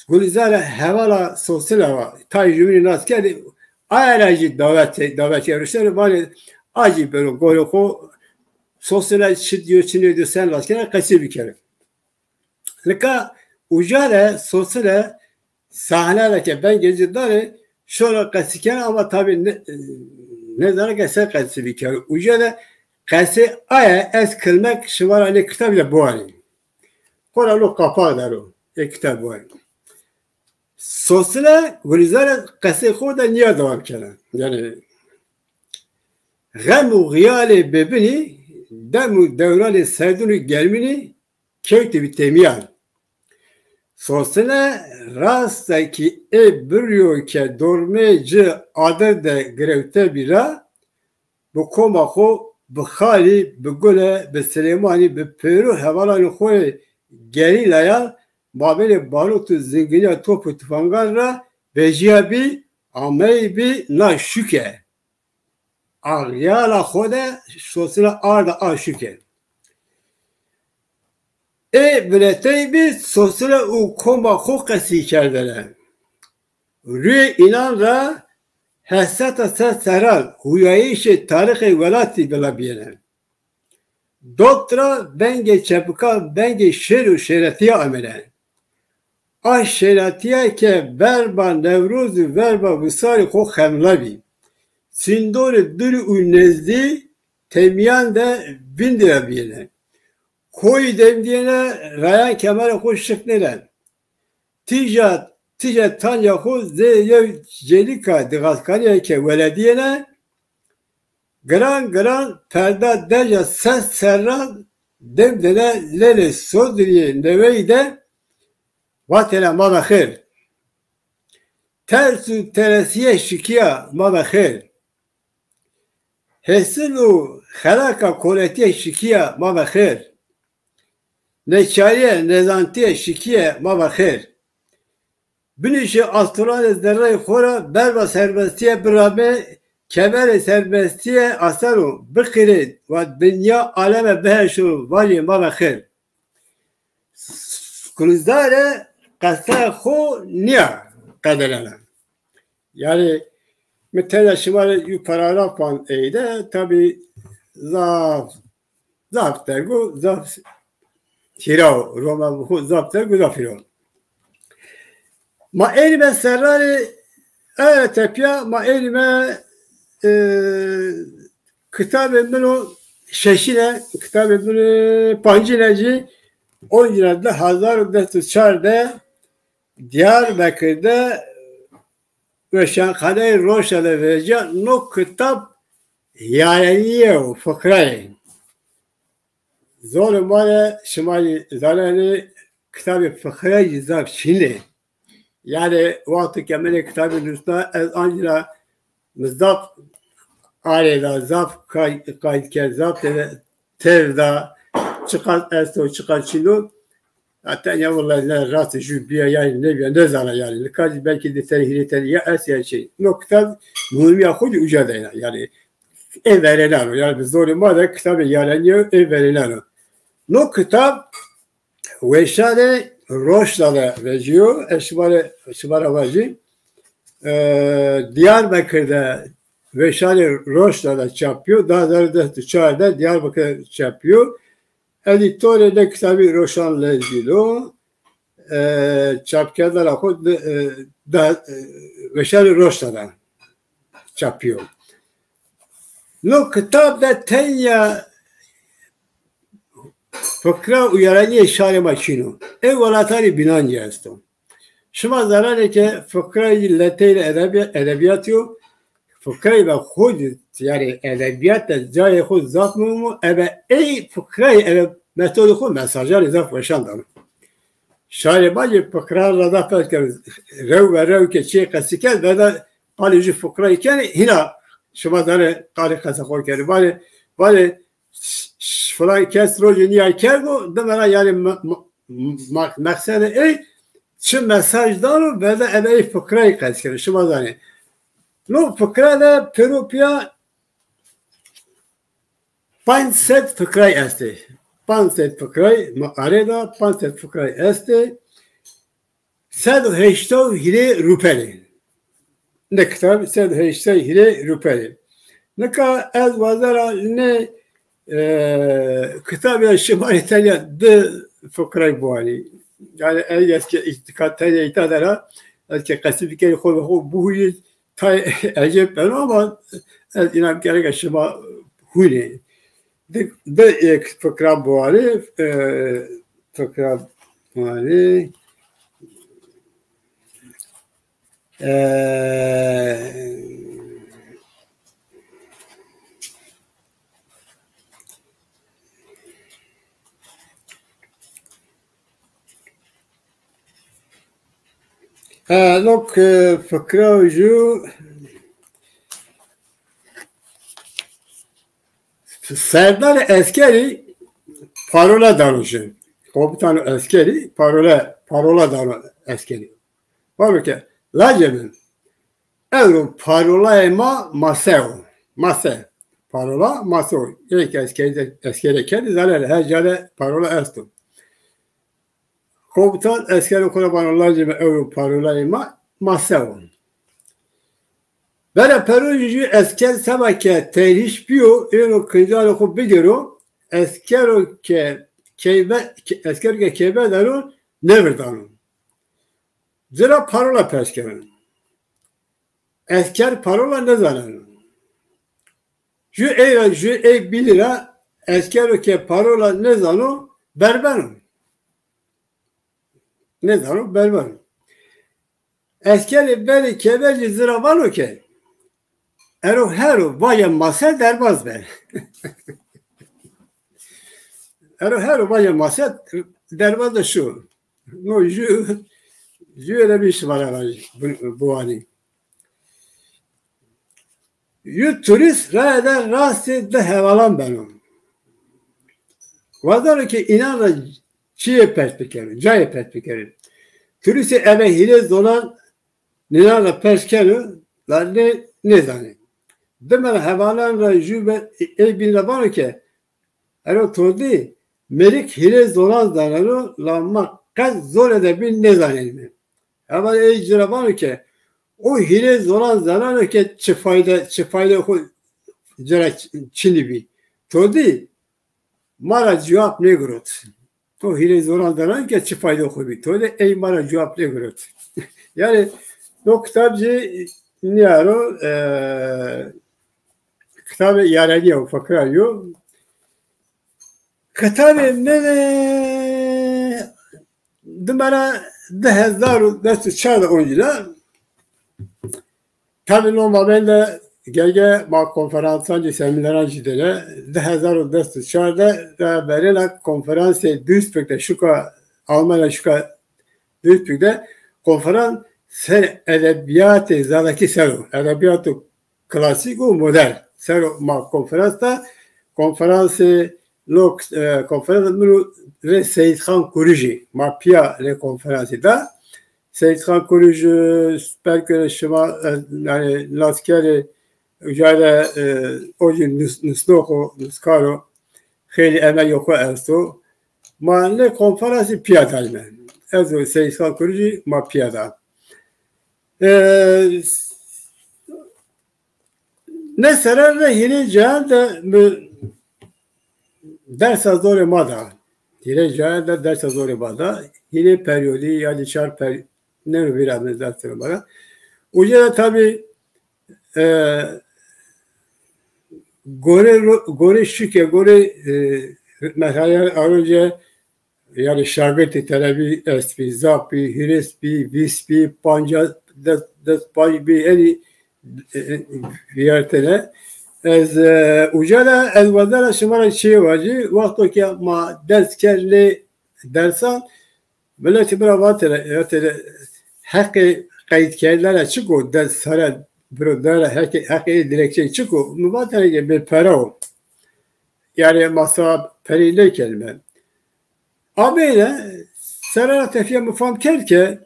Gulîzare hevala sosîla wa, tay jumînî nas kerdî, aye ra jî dawetê, dawetê ruştene vanê, a jî beno gorê xo, sosîla çi dîyo, çi nêdîyo, sen rast kena, qesî bikero. Nika uca de sosîle sahne de ke vengê ci danê, şono qesî keno ama tabî ne-, nêzana ke se qesî bikero. Uca de qesê aye ez kilmek şima ra nê kitabî de biwanî. Xora no qapağ der o, ê kitab var. Sosile Gulîzare qesê xo de nîya dewam kena. Yanî xem û xiyalê bêbinî, dem û dewranê serdin û germinî kewtî bi têmîyan. Sosile rasta kî ê biryo ke dormê ci adir de girewte bî ra, bi koma xo, bi Xalî, bi Gule, bi Silêmanî, bi pêro hevalanê xo yê gerîlayan mabênê barot û zingînîya top û tifangan ra vejîyabî, ameybî na şuke. Axyala xo de sosile arda a şuke. Ê vileteybî sosile û koma xo qesî kerdene. Rûyê înan ra hesreta ser serran, huyayîşê tarîxê welatî vila bîyene. Dot ra vengê çepikan, vengê şêr û şêretîya amêne. A şêretîya ke verba Newroz û verba Wisarî xo xemlabî. Sîndorê dûrî û nezdî têmîyan de vîndî ra bîyêne. Koyî demdîyêne, rayan kemerê xo şiknêne. Tîja, tîja tanya xo zê yew cêlîka dixaskanîye ke weledîyêne, giran giran perda deja ses serran demdêne lêlê sodrîyê neweyî de vatêne ma ve xêr. Ters û teresîye şikîya ma ve xêr. Hêsin û xelaka koletîye şikîya ma ve xêr. Neçarîye, nezantîye şikîye ma ve xêr. Binîşê astoranê zerreyê xo ra verba serbestîye biramê, kemerê serbestîye aseno, biqîrê, wa dinya aleme biheşo, vajê ma ve xêr. Gulîzare qesaya xo nîya qedelena. Yanî mi tena şima rê yew paragraf van ey de, tabî zaf, zaf derg o, zaf hîra o, roma xo zaf derg o, zaf hîra o. Ma ênîme serranê, e, tepîya, ma ênîme, e, kitabê min o şeşîne, kitabê min o pancîne jî, oncîne di hezar û des û çar de Diyarbekir de Weşanxaneyê Roşa de vecîya. No kitab yarenîye û fikrayê. Zonê ma de şima zî zanenê, kitabê fiqrayî zaf çin ê. Yanî wexto ke mi nê kitabî nusna, ez ancî ra mi zaf arêda, zaf kay-, qayt kerd, zaf têde têr da, çiqas esto, çiqas çin o. Ya tenya wellahî ne rast jû bîya yanî nêbîya, nêzana yanî. Nika zî belkî di tenî hîrê tenî ya est ya çi. No kitab muhîmîya xo zî uca de ya. Yanî ê verênan o. Yanî bi zorê ma de kitabê yarenîye ê verênan o. No kitab weşanê Roşna de vecîyo. Ez şima rê, şima ra vajî. E, Diyarbekir de weşanê Roşna de çap bîyo. Di hezar û des û çar de Diyarbekir de çap bîyo. Edîtorê nê kitabî Roşan Lezgîn o. E, çapkerdena xo di, e, da, e, weşanê Roşna de çap bîyo. No kitab de tenya fikra û yarenîyê şarê ma çin o. Ê welatanê bînan zî esto. Şima zananê ke fikrayî leteyê edebî-, edebîyatî yo. Fikrayî ve xo zî, yanî edebîyat de cayê xo zaf muhîm o. Ebe ey fikrayî, ebe metodê xo mesajanê zaf weşan dano. Şarê ma zî fikran ra zaf pers keno. Rew ve rew ke çîyê qesî kerd, veda qalê jû fikrayî kenê, hîna şima zanê qalê qesa xo kenê. Vanê, vanê, ş-, ş-, filan kes rojê nîya kerdo, dime ra yanî me-, me-, me-, meqsedê ey çi mesaj dano, veda ebe ey fikrayî qes keno. Şima zanê. No fikra de pêro pîya panc sed fikray estê. Panc sed fikray, mi arêda panc sed fikray estê. Sed û heşta û hîrê rûpelê. Nê kitab sed û heşta û hîrê rûpelê. Nika ez wazena nê, e, kitabî ya şima rê tenya di fikray biwanî. Yanî ez, ez ke îtîqat tenya îta de ra, ez ke qesî bikerî xo ve xo bihuyî, tay ecêb beno ama ez înan gereka şima hûnê. Di, di êk fikra biwanî, e, fikra biwanî. E, e, no ke fikra jû Serdarê eskerî parola dano ci. Komutanê eskerî parola, parola dano eskerî. Vano ke, lajê mi, ewro parolayê ma mase o. Mase. Parola mase o. Ê ke eskerî de, eskerî kerdî, zanenê her ca de parola esto. Komutan eskerê xo ra vano, lajê mi, ewro parolayê ma mase o. Vera perojî jû esker seba ke teyrhîş bîyo, êno kincanê xo bigêro, eskero ke keybe, ke, eskero ke keybe dano, nêvirdano. Ci ra parola pers keno. Esker parola nêzaneno. Jû ey ra, jû ey bînî ra eskero ke parola nêzano, berbeno. Nêzano, berbeno. Eskerê verê keybe zî ci ra vano ke, ero hero vaje mase derbaz be. Ero hero vaje mase derbaz de şo. No jû, jû ere bî şima ra vajî, bi-, biwanî. Jû turîst raye de rastê di hevalan beno. Wazeno ke înan ra çîyê pers bikero, cayê pers bikero. Turîstê ebe hîrê zonan nînan ra pers keno, la nê, nêzanê. Dime ra hevalan ra jû be-, ey bîn ra vano ke, ero to dî, mêrik hîrê zonan zaneno, la ma qet zonê de bîn nêzanenîme. Heval ey ci ra vano ke, o hîrê zonan zaneno ke çi fayde, çi fayde xo ci ra ç-, çinî bî. To dî, ma ra cewab nêgirot. To hîrê zonan zaneno ke çi fayde xo bî. To dî ey ma ra cewab nêgirot. Yanî, no kitab zî nîya ro, e, kitabê yarenî yo, fikra yo. Kitabê mi dime ra di hezar û des û çar de oncîna. Tabî no mabên de gerge ma konferansan zî, semîneran zî dêne. Di hezar û des û çar de ra verêna konferansê Duisburg de şuka Almanya şuka Duisburg de konferans ser edebiyatê Zazakî ser o. Edebiyatı klasik û modern. Ser o ma konferans da, konferansê lok, e, konferans min û rê Seyîdxan Kurijî ma pîya rê konferansî da. Seyîdxan Kurijî, belkî şima, e, yanî nas kerê, uca de, e, o jî nus-, nusnox o, nuskar o, xeylê emegê xo esto. Ma nê konferansî pîya dayme. Ez û Seyîdxan Kurijî ma pîya da. E, Nê sere de hîrê cayan de mi dersa zorê ma da. Hîrê cayan de dersa zorê ma da. Hîrê periyodî ya di çar per-, nêno vîra mi dersa ma da. Uca de tabî, e, gorê ro-, gorê şike, gorê, e, merhaleyan aroce, yanî şagirtê telebî estbî, zaf bî, hîris bî, vîst bî, pancas, des, des panc bî, enî, e, e, vîyartene. Ez, e, uca de ez wazena şima ra çîyê vacî, wexto ke ma ders kerd nê dersan, miletî mi ra vatêne, vatêne, heqê qeydkerdene çik o, ders sare biro dere, heqê, heqê ê dilekçeyî çik o? Mi vatêne ke bêpere o. Yanî ma seba perey nêkenîme. Ameyne, sere ra tepîya mi fam kerd ke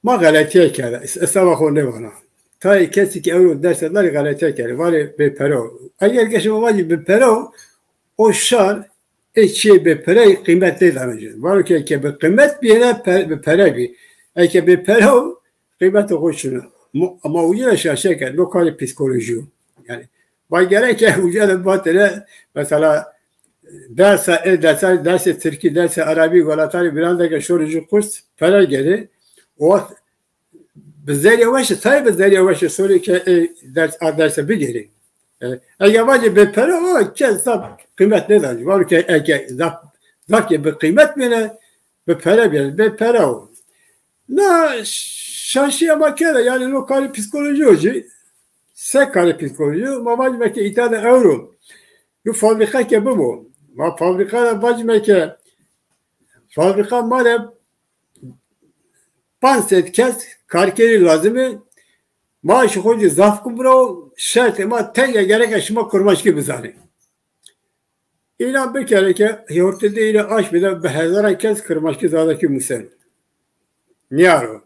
ma xeletîye kerde. Es-, ez seba xo nêvana. Tayê kesî ke ewro derse danê xeletîye kerde. Vanê bêpere o. Eger ke şima vacî bêpere o, o şar ê çîyê bêpereyî qîmet nêdano ci. Vano ke eke bi qîmet bîyêne, pe-, bi pere bî. Eke bêpere o, qîmetê xo çin o. Mo-, ama uca de şaşe ke, no karê psîkolojî yo. Yanî, ma gereke uca de vatêne, mesela, dersa, ê dersa, dersê tirkî, dersê erebî, welatanê vînan de ke şorê ci kurs, pere gêrê. O wext bi zerrîya weşî, tayê bi zerrîya weşî şorê ke ê ders, a derse bigêrê. E, ege vacê bêpere o, kes zaf qîmet nêdanê. Vano ke eke zaf, zaf ke bi qîmet bîne, bi pere bîne, bêpere o. Na şaşîya ma kerde, yanî no karê psîkolojî yo ci, se karê psîkolojî yo, ma vacîme ke îta de ewro yo fabrîka ke bibo. Ma fabrîka de vacîme ke fabrîka ma de panc sed kes karkerî lazim ê, maaşê xo zî zaf kûm biro, şertê ma tenge gereke şima kurmanckî bizanê. Înan bikerê ke hewtê de îre aşmî de bi hezaran kes kurmanckî zazakî museno. Nîyaro.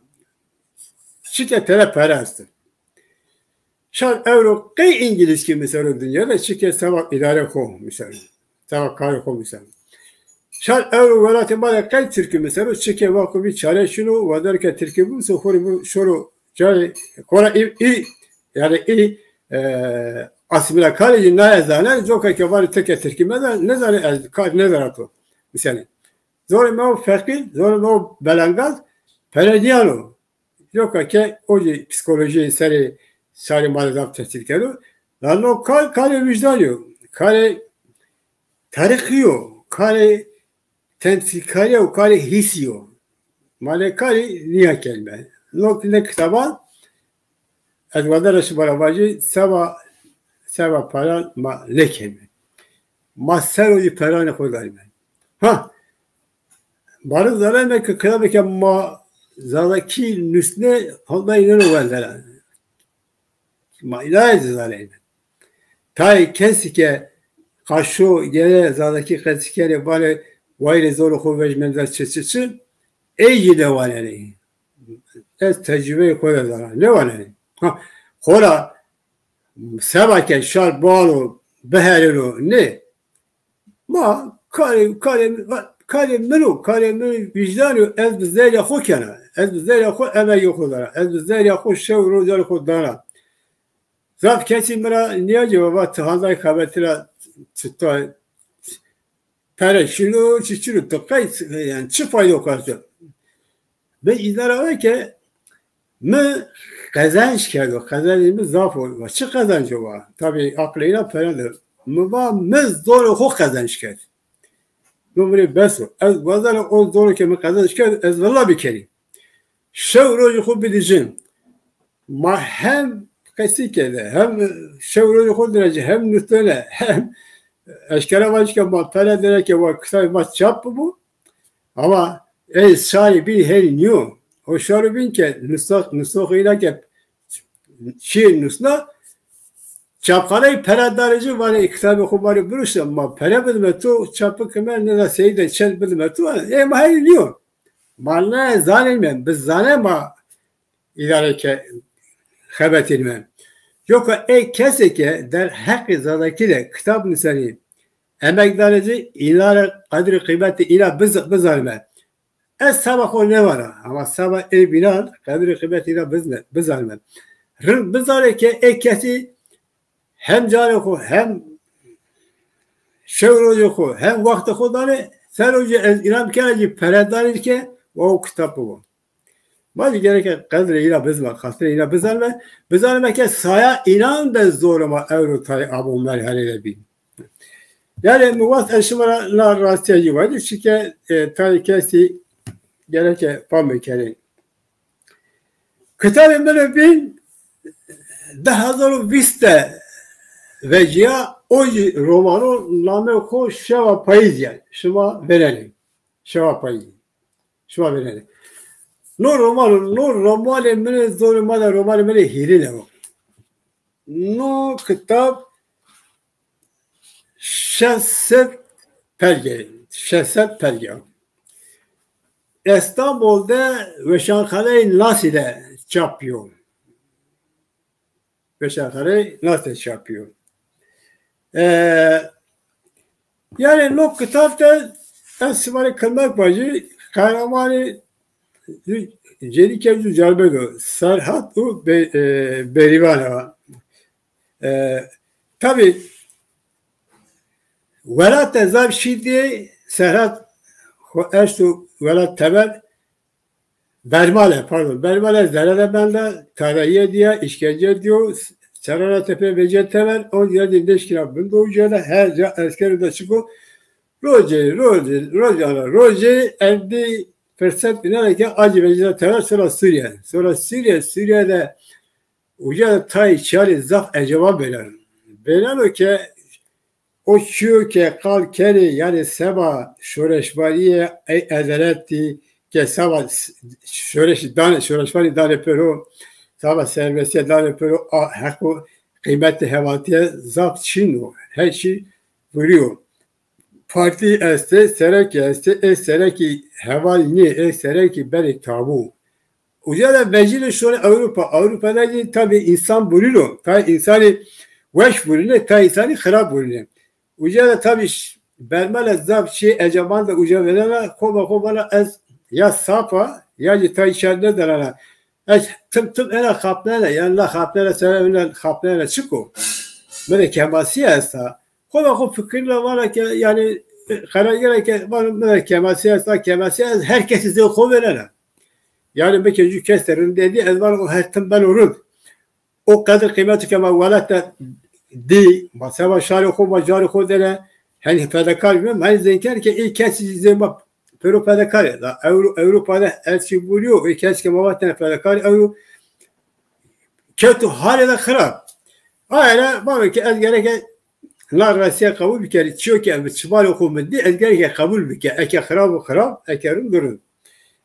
Çike tede pere esto. Şar ewro qey îngilîzkî misero dinya de, çike seba îdare xo misero. Seba karê xo misero. Şar ewro welatê ma de qey tirkî misero, çike wexto bî çare şino, wazeno ke tirkî bimuso, xo rê bi şoro cayê, xora î, î, yanî î, e, asîmîlekarê ci naye zane, coka ke vanê ti ke tirkî mezan, nêzanê ez kar nêzana to. Misalî. Zorê ma o feqîr, zorê ma o belengaz, pere nîyano. Coka ke o jî psîkolojî serê şarê ma de zaf tesîr keno. La no kar, karê wijdanî yo, karê terîxî yo, karê temsîlkarî yo, karê hîsî yo. Ma nê karî nîya kenîme. No, nê kitaban ez wazena şima ra vajî, seba, seba peran ma nêkenîme. Ma ser o jî peranê xo danîme. Ha, ma rê zanayme ke kitabê ke ma zazakî nusnê, honda îneno wendena. Ma îna zî zaneyme. Tayê kesî ke qaşo gere zazakî qesî kenê, vanê wayîrê zorê xo vejîme, çi çi çi, ey jî nêwanenê. Ez tecrubeyê xo de zana, nêwanenê. Ha, xora seba ke şar biano, biherêno, nê. Ma karê, karê, karê min o, karê min vîjdanî yo, ez bi zerrîya xo kena. Ez bi zerrîya xo emegê xo dana. Ez bi zerrîya xo şew û rocanê xo dana. Zaf kesî mi ra nîya cewaba, ti handayê kabetî ra çita pere şino, çi çino, ti qey, yanî çi faydo karto? Mi îna ra va ke mi qezenc kerdo, qezencê mi zaf o. Va çi qezenco va? Tabî aqlê îna pere de. Mi va mi zorê xo qezenc kerd. No mi rê bes o. Ez wazena o zoro ke mi qezenc kerd, ez villa bikerî. Şew rojê xo bidî ci. Ma hem qesî kerde, hem şew rojê xo dinê ci, hem nutene, hem Eşkera vajî ke ma pere dere ke wa kitabê ma çap bibo. Ama ey şarê bîn hênî nîyo. O şarê bîn ke nusxa, nusxo îna ke çî nusna, çapxaneyî pere danê ci, vanê kitabê xo ma rê biruşne, ma pere bidime to, çap bikime, nêna seyî de çend bidime to. Ê ma hênî nîyo. Ma nêzanîme, bizane ma îdare ke xebetînme. Yoka ê kesê ke derheqê Zazakî de kitab nusenî, emek danê ci, îna rê qedrê qîmetê îna biz-, bizanime. Ez seba xo nêvana, ama seba ê bînan qedrê qîmetê îna bizne-, bizanime. Rind bizanê ke ê kesî hem canê xo, hem şew rojê xo, hem wextê xo danê, ser o jî ez înan bikena jî pere danê ke wa o kitab bibo. Ma jî gereke qedrê îna bizme, qedrê îna bizanime, bizanime ke saya înan de zorê ma ewro tayê abo merhelê de bî. Yanî mi wast ez şima ra na rastîya jî vajî, çike, e, tayê kesî gereke fam bikerê. Kitabê min o bîn di hezar û vîst de vecîya, o jî romano, namê xo Şewa Payîzî ya. Şima vênenê. Şewa Payîzî. Şima vênenê. No romano, no romanê min ê, zorê ma de romanê min ê hîrîne o. No kitab şeş sed perge, şeş sed perge. Estanbol de Weşanxaneyê Nasî de çap bîyo. Weşanxaneyê Nasî de çap bîyo. E, yanî no kitab de ez şima rê kilmek vajî, qehremanê cênîke ju carbedo, Serhat û Be-, e, Berîvan a. E, tabî welat de zaf şî dî, Serhat xo eşto welat teber, Bermale, pardon, Bermale zere de menda, tarayîye dîya, îşkence dîyo, Serana Tepe vecîya teber, o dîya dî nêşkîna bindo uca de, her ca esker de çiko, rocê, rocê, rocana, rocê, erdî firset vînena ke acî vecîna teber sora Sûrîye. Sora Sûrîye, Sûrîye de uca de tayê çîyanê zaf eceban vêneno. Vêneno ke o çîyo ke qal kenê, yanî seba şoreşvanîye, ey edeletî ke seba s-, şoreşî danê, şoreşvanî danê pêro, seba serbestîye danê pêro, a, heq û qîmetê hevaltîye zaf çin o. Her çî vurîyo. Partî estê, serekî estê, ê serekî heval nîyê, ê serekî benê tabû. Uca de vecîno şonê Ewropa. Ewropa de jî tabî însan vurîno. Tay însanî weş vurînê, tay însanî xirab vurînê. Uca de tabî ş-, Bermale zaf çîyê eceban de uca vênena, xo be xo vana ez ya saf a, ya jî tay çîyan nêdanena. Ez tim tim ena xapnena, yanî na xapnena sere ena xapnena çik o? Mi de kemasîye esta. Xo be xo fikirîna vana ke, yanî, e, qerargêra ke vana mi de kemasîye esta, kemasîye ez her kesî zê xo vênena. Yanî mi ke ju kes de rindê dî, ez vana o her tim beno rind. O qedir qîmeto ke ma welat de dî, ma seba şarê xo, ma carê xo dêne, henî fedakar bîme, ma henî zênkerd ke ê kesî zê ma pêro fedakar ê. Da Ewro-, Ewropa de ez çî vurîyo, ê kesî ke ma vatêne fedakar ewro kewto halê de xirab. Aye ra vano ke ez gereke na rastîye qebul bikerî, çîyo ke ez bi çimanê xo mi dî, ez gereke qebul bike. Eke xirab o xirab, eke rind o rind.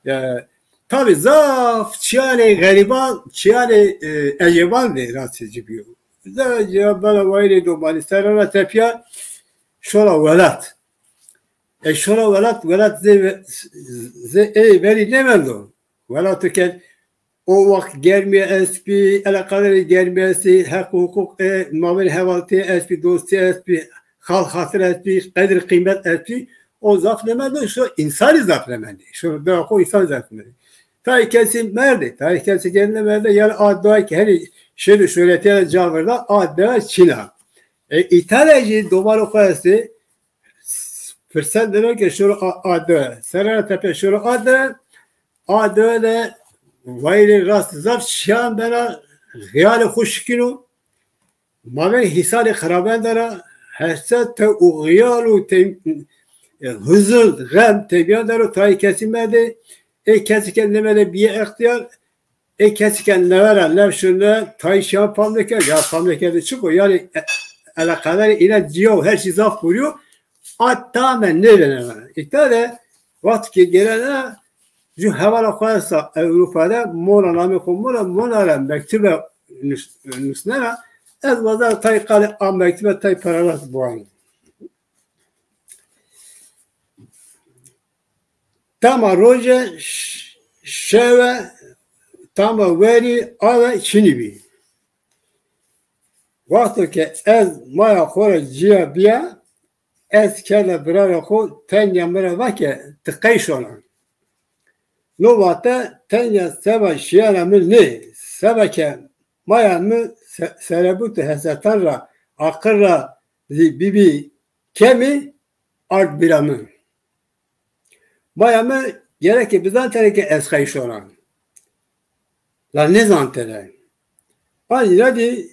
E, tabî zaf çîyanê xerîban, çîyanê, e, eceban de rastê ci bîyo. Zaf cîya bela wayîrê domanî serra ra tepîya şona welat. E, şona welat, welat zê ve-, zê ey verî nêmendo. Welato ke o waxt germîye estbî, eleqaderê germîye estbî, heq û huqûq, e, mabênê hevaltîye estbî, dostîye estbî, xal xatir estbî, qedir qîmet estbî, o zaf nêmendo, şo însanî zaf nêmendî. Şo dewa xo însanî zaf nêmendî. Tayê kesî merdê, tayê kesî ke nêmerdê, yanî a dewa ke henî şêrê şoretîye de ca virda, a dewa çin a. E, îta de jî domanê xo estê, firset dêno ke şoro a, a dewe. Serra ra tepe şoro a dewe, a dewe de wayîrê rast zaf çîyan bena, xiyalê xo şikîno. Mabên hîsanê xiraben de ra hesete û xiyal û tem-, e, huzun, xem tepîyan der o, tayê kesî merdê, ê kesî ke nêmerdê bîye extîyar, ê kesî ke newe ra, newe şo newe, tayê çîyan fam nêkerd, ya fam nêkerdê çik o? Yanî, e, eleqedarê îna ciya û her çî zaf kurî yo. A tame nêvênena. Îta de wexto ke gêrena, ju hevala xo esta Ewropa de, Mona, namê xo Mona, Mona ra mektube nus-, nusnena. Ez wazena tay qalê a mektube tay paragraf biwanî. Tama roje, ş-, şewe, tama werî, awe çinî bî. Wexto ke ez maya xo ra cîya bîya, ez kerda birara xo, tenya mi ra va ke ti qey şona. No wexte tenya seba şîyena mi nê, seba ke maya mi se-, serebût û hesretan ra, aqil ra zî bîbî kemî, ard bîra mi. Maya mi gereke bizantene ke ez qey şona. La nêzantene. Ancî na dî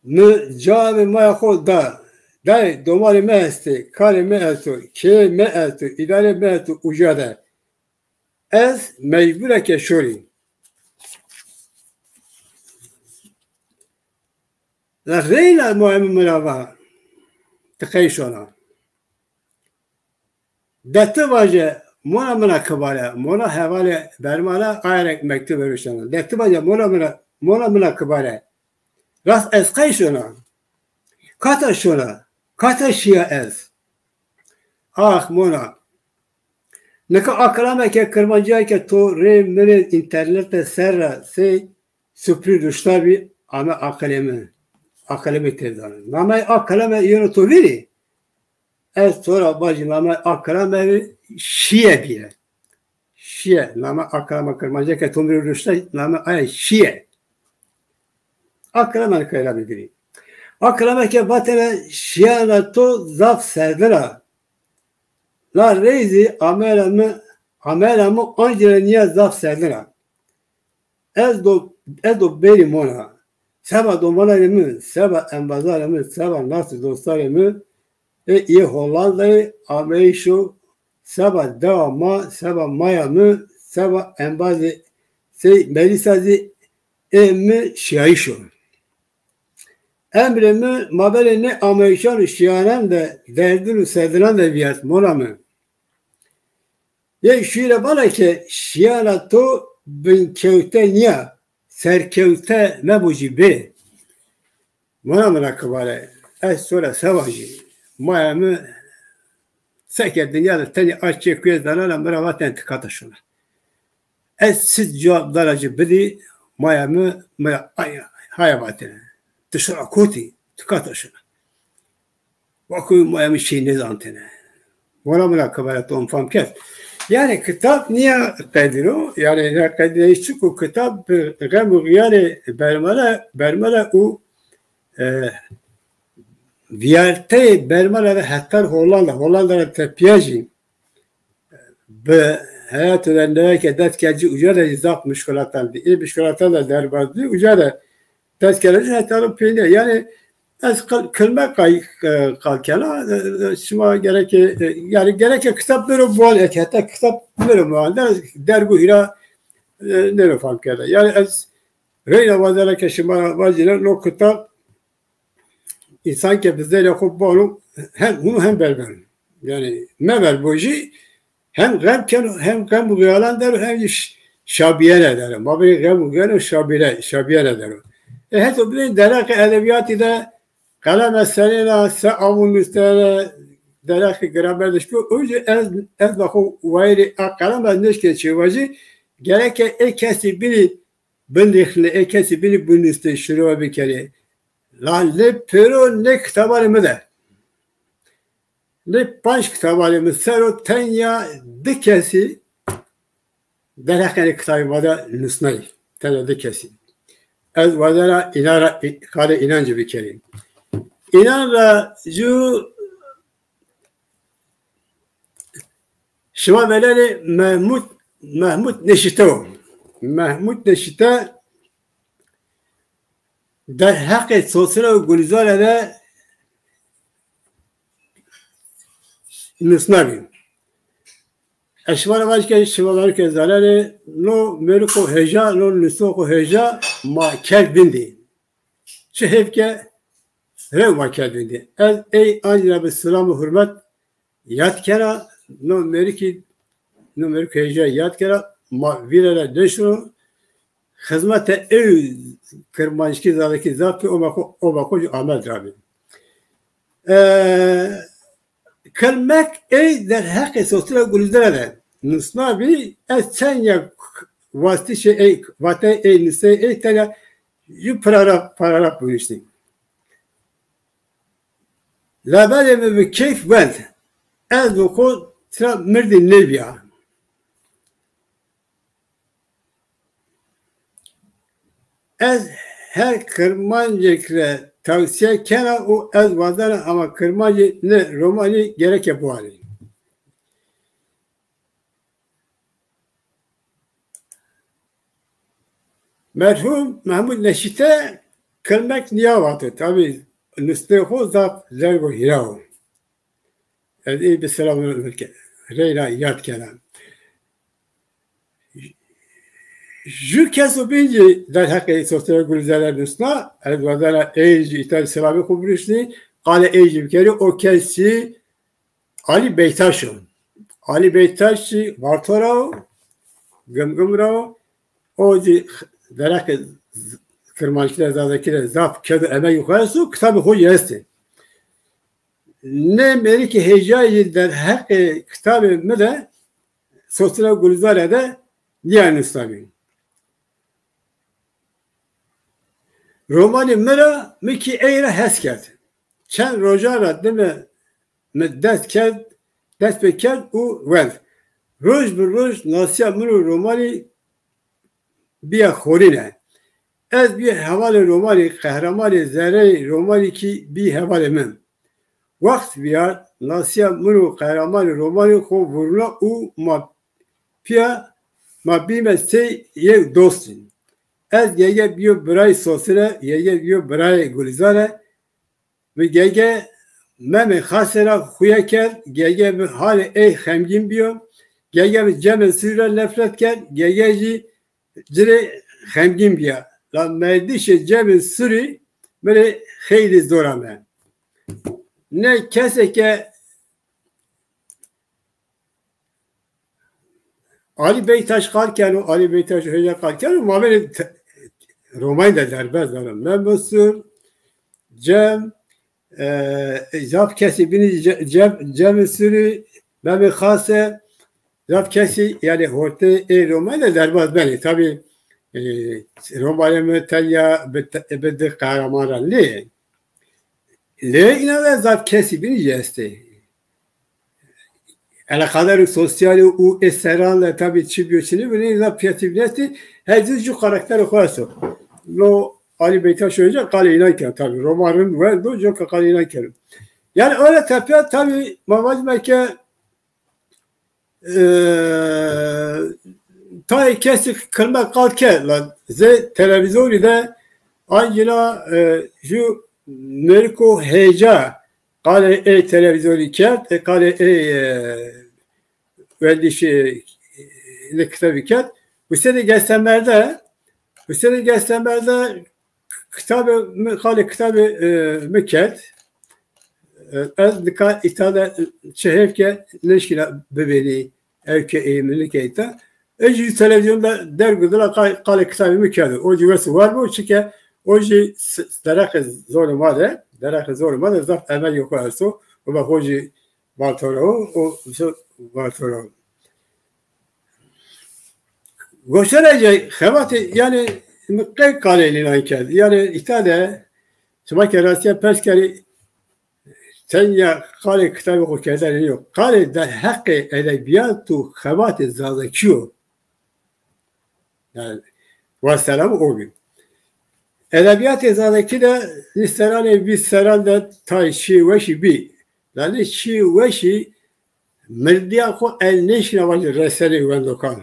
mi cewabê maya xo da. Dayê, domanê mi estê, karê mi esto, keyê mi esto, îdarê mi esto uca de. Ez mecbur a ke şorî. La reyna maya mi mi ra va, ti qey şona. De ti vaje, Mona mi ra kibare, Mona hevalê Bermale, aye ra mektube ruşena. De ti vaje, Mona mi ra, Mona mi ra kibare. Rast ez qey şona? Kata şona? Kata şîya ez? Ax Mona. Nika a kilame ke kirmancîya ke to rê mi rê înternete ser ra sey suprî ruşna bî, ame aqilê mi. Aqilê mi têr dano. Nameyê a kilame yeno to vîrî? Ez to ra vajî, nameyê a kilame şîye bîye. Şîye. Name a kilama kirmancî ke to mi rê ruşna, name aye şîye. A kilame nika ra bî vîrî. A kilame ke vatene şîyena to zaf serdin a. La reyzî ameyena mi, ameyena mi ancî ra nîya zaf serdin a. Ez do, ez do bêrî Mona. Seba domananê mi, seba embazanê mi, seba nas û dostanê mi, ê, yê Hollandayî ameyîşo, seba dewa ma, seba maya mi, seba embazê sey Melîsa zî ê mi şîyayîş o. Emrê mi mabênê nê ameyîşan û şîyanan de derdin û serdinan de vîyart, Mona mi. Yê şîîre vana ke şîyana to binkewte nîya, serkewte mebo jî bê. Mona mi ra kibare, ez to ra se vajî? Maya mi seke dinya de tenê a çekuye zanena, mi ra vatene ti kata şona. Ez çi cewab dara ci bidî, maya mi, mi ra aya, haya vatene. Ti şona kotî, ti kata şona. Wako maya mi şey nêzantene. Mona mi ra kibare, to mi fam kerd. Yanî kitab nîya qedîno, yanî nîya qedînayîş çik o, kitab bi xem û xiyalê Bermale, Bermale û, e, vîyarteyê Bermale ve hetar Hollanda, Hollanda ra tepîya jî bi heyato de neweke dest kerd ci, uca de zî zaf muşkilatan dî. Ê muşkilatan de derbaz bî, uca de dest kerd ci, heta no peynîya. Yanî ez qil-, kilme qay-, e, qal kena, e, e, şima gereke, e, yanî gereke kitab bêro biwanê, eke heta kitab bêro biwanê, derg û hîra, e, nêro fam kerde. Yanî ez reyna wazena ke şima ra vajîne, no kitab însan ke bi zerrê xo bano, hem hûn hem berber. Yanî mever bo jî, hem xem keno, hem xem û xeyalan der o, hem jî ş-, şabîyene der o. Ma bî xem û xeyal û şabîre-, şabîyene der o. E, heto binê derheqê edebîyatî de qeleme senên a, se amûn nustene, derheqê gramer de şikî. O yüzden ez, ez ba xo wayîrê a qelem ez nêşkî çê vajî. Gereke ê kesî bînî binirxîne, ê kesî bînî binustê, şirove bikerê. La nê pêro nê kitabanê mi de. Nê panc kitabanê mi ser o tenya di kesî derheqê kitabê ma de nusnayî. Tenya di kesî. Ez wazena înan ra, qalê înan ci bikerî. Înan ra ju Şima velenê Mehmut, Mehmut Neşite o. Mehmut Neşite derheqê Sosine û Gulîzare de nusna bî. Ez şima ra vaj ke şima vano ke zanenê, no mêriko heja, no nusniko heja ma kerd vindî. Çi hêf ke rewma kerd vindî. Ez ey ancî ra bi silam û hurmet yad kena, no mêrikî, no mêrik hêja yad kena, ma vîrere nêşino, xizmete ey kirmanckî zazakî zaf kî, oma xo, oma xo jî Amed ra bî. E, Kilmek ey derheqê Sosira Gulîzare de nusnabî, ez tenya wastişê ey, vateyê ey, nuseyê ey tenya ju paragraf, paragraf binuştî. Labelê mi bi keyf wend. Ez bi xo tira mirdî nêbîya. Ez her kirmancêk re tewsîye kena û ez wazena, ama kirmancî ne romanî gereke biwanî. Merhum Mehmud Neşîte kilmek nîya vato. Tabî nustê xo zaf zerg û hîra o. Ez ê bi selam reyna yad kena. Ju keso bîn jî derheqê Sosira Gulîzare nusna, ez wazena ey jî îta selamê xo birişnî, qalê ey jî bikerî, o kes jî Alî Beytaş o. Alî Beytaş jî Varto ra o, Gimgim ra o. O jî derheqê z-, kirmanckî de, zazakî de zaf ked û emegî xo esto, kitabê xo jî estê. Nê mêrikê hêjayî derheqê kitabê mi de Sosira Gulîzare de nîya nusnabî. Romanê mi ra mi kî ey ra hes kerd. Çend rojan ra dime mi dest kerd, dest pê kerd û wend. Roj bi roj nasîya min û romanî bîya xorîne. Ez bî hevalê romanî, qehremanê zereyê romanî kî bî hevalê min. Wext vîyart, nasîya min û qehremanê romanî xo vurna û ma pîya, ma bîme sey yew dostî. Ez gege bîyo birayê Sosire, gege bîyo birayê Gulîzare. Mi gege Memê Xase ra xuye kerd, gege bi halê ey xemgîn bîyo, gege bi Cemê Surî ra nefret kerd, gege jî ci rê xemgîn bîya. La merdişê Cemê Surî mi rê xeylê zor ame. Nê kesê ke Alî Beytaş qal keno, Alî Beytaş hêja qal keno, mabênê te-, romanî de derbez dano. Memo Sur, Cem, e, zaf kesî bînî Ce-, Cem, Cemê Surî, Memê Xase, zaf kesî, yanî, hortê ê romanî de derbaz benê. Tabî, e, romanê mi tenya bi te-, bi di qehreman ra nê. Lê îna de zaf kesî bînî jî estê. Eleqadarê sosyalî û ê serran de tabî çi bîyo çi nêbîyo, nê zaf kesî bînî estê. Her ci ju karakterê xo esto. No Alî Beytaş Hoca qalê înan keno tabî. Roman rind wendo, coka qalê înan keno. Yanî öyle tepiya tabî ma vacime ke e, tayê kesî kilme qal ke, la zê televîzyonî de ancîna, e, ju mêriko hêja qalê ê televîzyonî kerd, e, qalê ê, e, wendişî, e, nê kitabî kerd. Husênê Gestemerde, Husênê Gestemerde kitabê mi, qalê kitabê, e, mi kerd. E, ez nika îta de çi hêf ke nêşkîna bibênî, ew ke ê mi nike îta. Ez jî televîzyon de derg dila qal-, qalê kitabê mi kerdo. O jî wes û war bo, çike o jî s-, derheqê zonê ma de, derheqê zonê ma de zaf emegê xo esto. Û be xo jî Bartolo, o, o, Bartolo. Goştarê cay xebatê, yanî, mi qey qalê nînan kerd. Yanî, îta de, şima ke rastîya pers kerî, tenya qalê kitabê xo kerdene nîyo. Qalê derheqê edebîyat û xebatê zazakî yo. Yanî, wasselam o bî. Edebîyatê zazakî de nî serranê vîst serran de tay çîyê weşî bî. La nê çîyê weşî mirdîya xo el nêşkîna vajî resenê wendokan.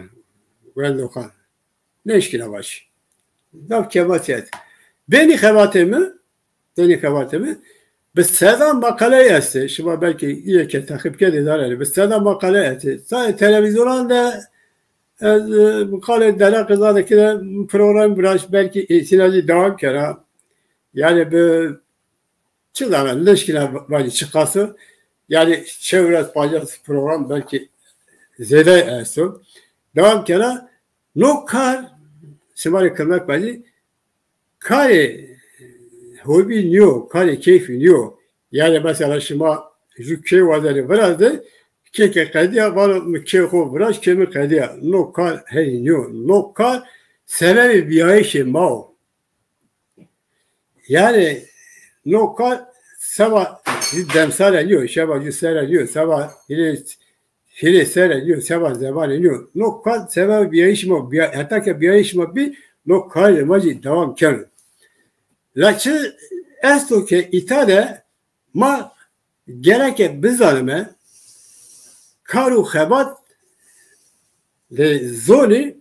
Wendokan. Nêşkîna vajî. Zaf kematî est. Bênî xebatê mi, bênî xebatê mi, bi sedan maqaley estê. Şima belkî îyê ke teqîb kerdê zanenê. Bi sedan maqaley estê. Sayê televîzyonan de ez, e, qalê derheqê zazakî de program viraşt, belkî îsîna zî dewam kera. Yanî bi Çi zana, nêşkîna vacî çiqas o. Yanî çewres pancas program belkî zêde esto. Dewam kena. No kar, şima rê kirmek vacî, karê hobî nîyo, karê keyfî nîyo. Yanî mesela şima ju kê wazerê virazê, kê ke qedîya, vano mi kê xo viraj, kê mi qedîya. No kar henî nîyo. No kar sebebê bîyayîşê ma o. Yanî no kar seba ju demsare nîyo, seba ju sere nîyo, seba hîrê, hîrê sere nîyo, seba zemanê nîyo. No kar seba bîyayîş ma, bîya-, heta ke bîyayîş ma bî, no karê ma jî dewam keno. La çi esto ke îta de ma gereke bizanime kar û xebat de zonî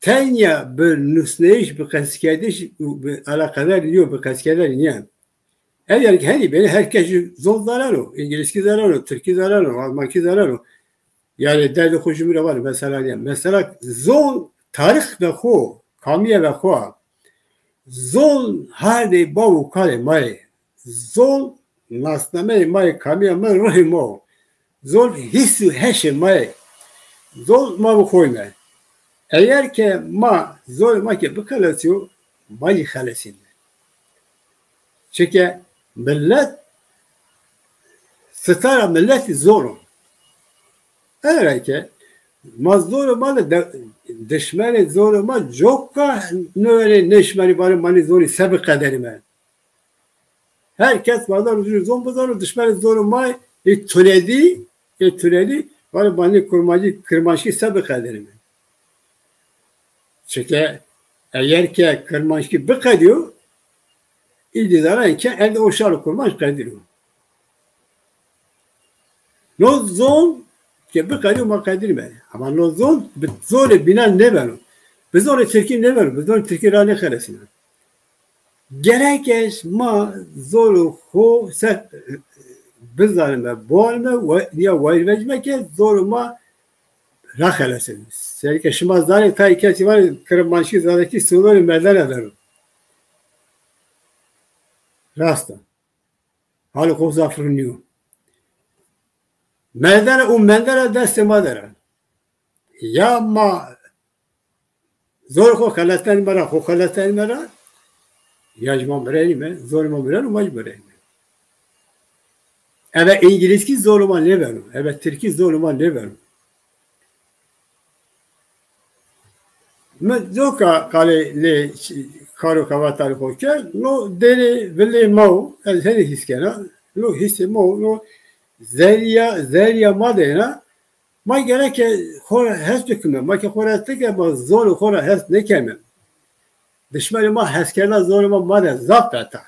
tenya bi nusneyîş, bi qesîkerdiş û bi eleqedar nîyo, bi qesîkerdarî nîya. Eger ki henî benî her kes zon zaneno, îngilizkî zaneno, tirkî zaneno, almankî zaneno. Yanî derdê xo jumî ra vanê mesela nîya. Mesela zon tarîx ve xo, kamîye ve xo. Zon hardê bav û kalê ma yê. Zon nasnameyê ma yê, kamîya ma, ruhê ma o. Zon hîs û heşê ma yê. Zon ma bi xo yîme. Eger ke ma zonê ma ke bixelesîyo, ma jî xelesîme. Çike milet, sitara miletî zon o. Ere ke ma zonê ma de, de, dişmenê zonê ma coka nêwenê, nêşimenê vanê ma nê zonî se biqederîme. Her kes wazeno zon bizano, dişmenê zonê ma ê tunedî, ê tunedî vanê ma nê kurmancî, kirmanckî se biqederîme. Çike eger ke kirmanckî biqedîyo, îdî zanayê ke elde o şar û kurmanc qedîno. No zon ke biqedîyo ma qedînîme. Ama no zon bi zonê bînan nêbeno. Bi zonê tirkî nêbeno. Bi zonê tirkî ra nêxelesîna. Gerek est ma zonê xo ser bizanime, biwanime, we-, ya wayîr vecime ke zonê ma raxelesîme. Serê ke şima zanê tayê kesî vanê kirmanckî, zazakî sınırlarê merdene der o. Rast a. Halê xo zaf rind nîyo. Merdene û mendene destê ma der a. Ya ma zonê xo xelesnenîme ra, xo xelesnenîme ra, ya jî ma mirenîme, zonê ma mireno, ma jî mirenîme. Eve îngilizkî zonê ma nêbeno, eve tirkî zonê ma nêbeno. Mi coka qalê nê kar û xebatanê xo kerd, no dêrê vilê ma o, ez henî hîs kena, no hîsê ma o, no zerrîya, zerrîya ma de yena, ma gereke xo ra hes bikime, ma ke xo ra hes nêkeme, ma zonê xo ra hes nêkeme. Dişmenê ma heskerda zonê ma, ma de zaf beta,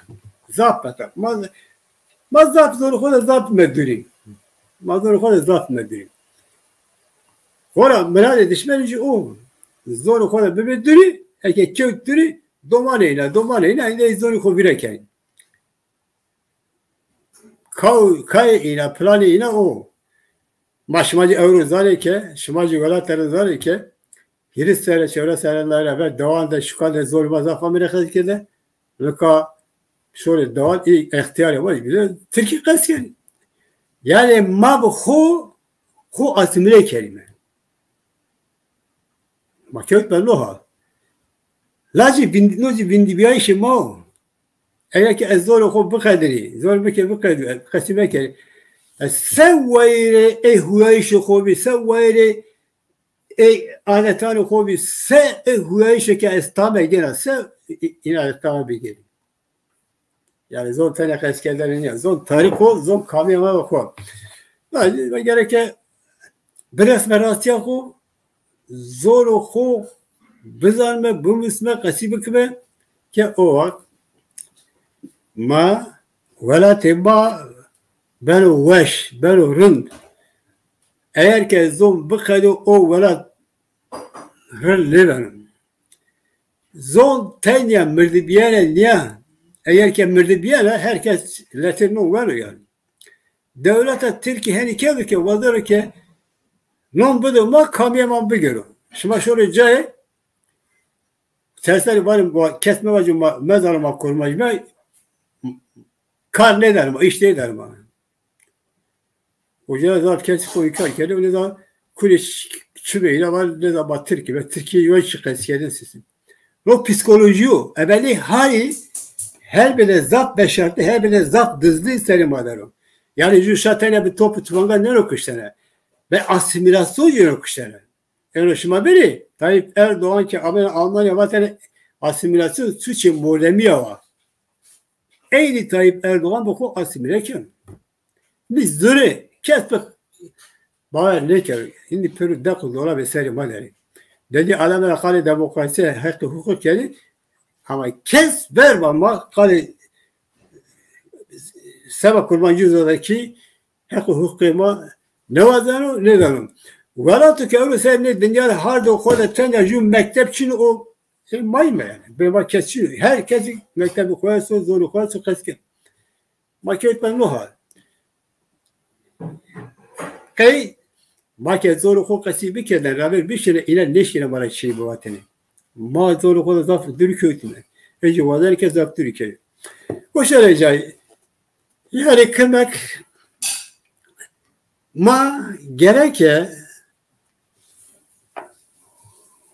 zaf beta. Ma Ma zaf zonê xo de zaf medurî. Ma zonê xo de zaf medurî. Xora miradê dişmenî jî o. Zonê xo de bibê durî, eke kewt durî, domanê îna, domanê îna, îna ey zonê xo vîra kenî. Kaw-, kayê îna, planê îna o. Ma şima jî ewro zanê ke, şima jî welatê ra zanê ke, hîris serre, çewres serre nayra ver dewan de, şukan de zonê ma zaf amêne qesî kerde. Nika şorê dewan, ê extîyarê ma jî bîne tirkî qesî kenê. Yanî ma bi xo, xo asîmîle kerîme. Ma kewtme no hal. La jî vînd-, no jî vîndîbîyayîşê ma o. Eger ke ez zonê xo biqedirî, zonê mi ke biqedirî, qesî mekerî. Ez se wayîrê ê huyayîşê xo bî, se wayîrê ê adetanê xo bî, se ê huyayîşê ke ez tame gêna, se î-, îna ez tame bigêrî. Yanî zon tenê qesîkerdene nîya. Zon tarîx o, zon kamîya ma xo. Ma, ma gereke biresme rastîya xo, zonê xo bizanime, bimusme, qesî bikime ke o wext ma, welatê ma beno weş, beno rind. Eger ke zon biqedîyo, o welat rind nêbeno. Zon tenya mirdîbîyene nîya. Eger ke mirdîbîyena, her kes letê non weno yanî. Dewleta tirkî henî kewdo ke wazeno ke non bido ma, kamîya ma bigêro. Şima şorê cayê, terseri vanê, kes mevaco ma, mezano ma kurmanc me, Kar nêdano ma, îş nêdano ma. Uca ra zaf kesî xo înkar kerdê, nêda kurê çi-, çi bê, îna va nêda ma Tirk îme, Tirkîye yo çî qesî kerdêne sisî. No psîkolojî yo. Emelî hayî her bîne zaf beşertî, her bîne zaf dizdî serê ma der o. Yanî ju şa tenya bi top û tufanga nêno kiştene. Bi asîmîlasyon jî no kiştene. Eno şima bînî, Tayyip Erdoğan ke amêne Almanya vatene asîmîlasyon suçê mordemî ya wa. Eynî Tayyip Erdoğan bi xo asîmîle keno. Nî zûrê kes bi bawer nêkero. Hînî pêro deq û dolabê serê ma der ê. Dedî ademe ra qalê demokrasî, heqê huquq kenî, ama kes verba ma qalê seba kurmancî, zazakî, heq û huquqê ma nêwazeno, nêdano. Welato ke ewro ser nê dinya de hardê xo de tenya ju mekteb çin o, e, ma îme yanî. Bê ma kes çin o. Her kesî mektebê xo esto, zorê xo esto, qesî keno. Ma kewtme no hal. Qey ma ke zorê xo qesî bikerdên, ravêr bişîne, îna nêşîne ma ra çîyê bivatêne. Ma zorê xo de zaf dûrî kewtîme. Ê jî wazenê ke zaf dûrî kewê. Goşa ra cayî. Yanî kimek ma gereke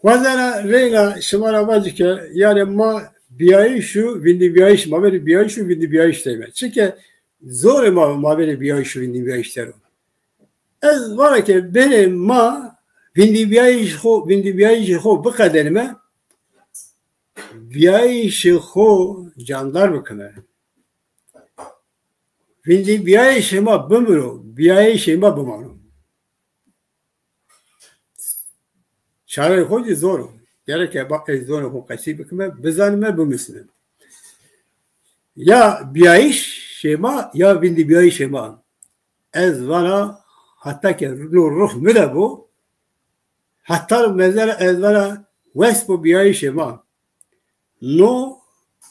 wazena reyna şima ra vacî ke, yanî ma bîyayîş û vîndîbîyayîş, mabênê bîyayîş û vîndîbîyayîş de îme. Çike zorê ma mabênê bîyayîş û vîndîbîyayîş der o. Ez vana ke bênê ma vîndîbîyayîşê xo, vîndîbîyayîşê xo biqederîme, bîyayîşê xo candar bikime. Vîndîbîyayîşê ma bimiro, bîyayîşê ma bimano. Çareyê xo zî zor o. Gereke ba ez zonê xo qesî bikime, bizanime, bimusime. Ya bîyayîşê ma, ya vîndîbîyayîşê ma. Ez vana heta ke no ruh mi de bo, heta mezar ez vana wes bo bîyayîşê ma. No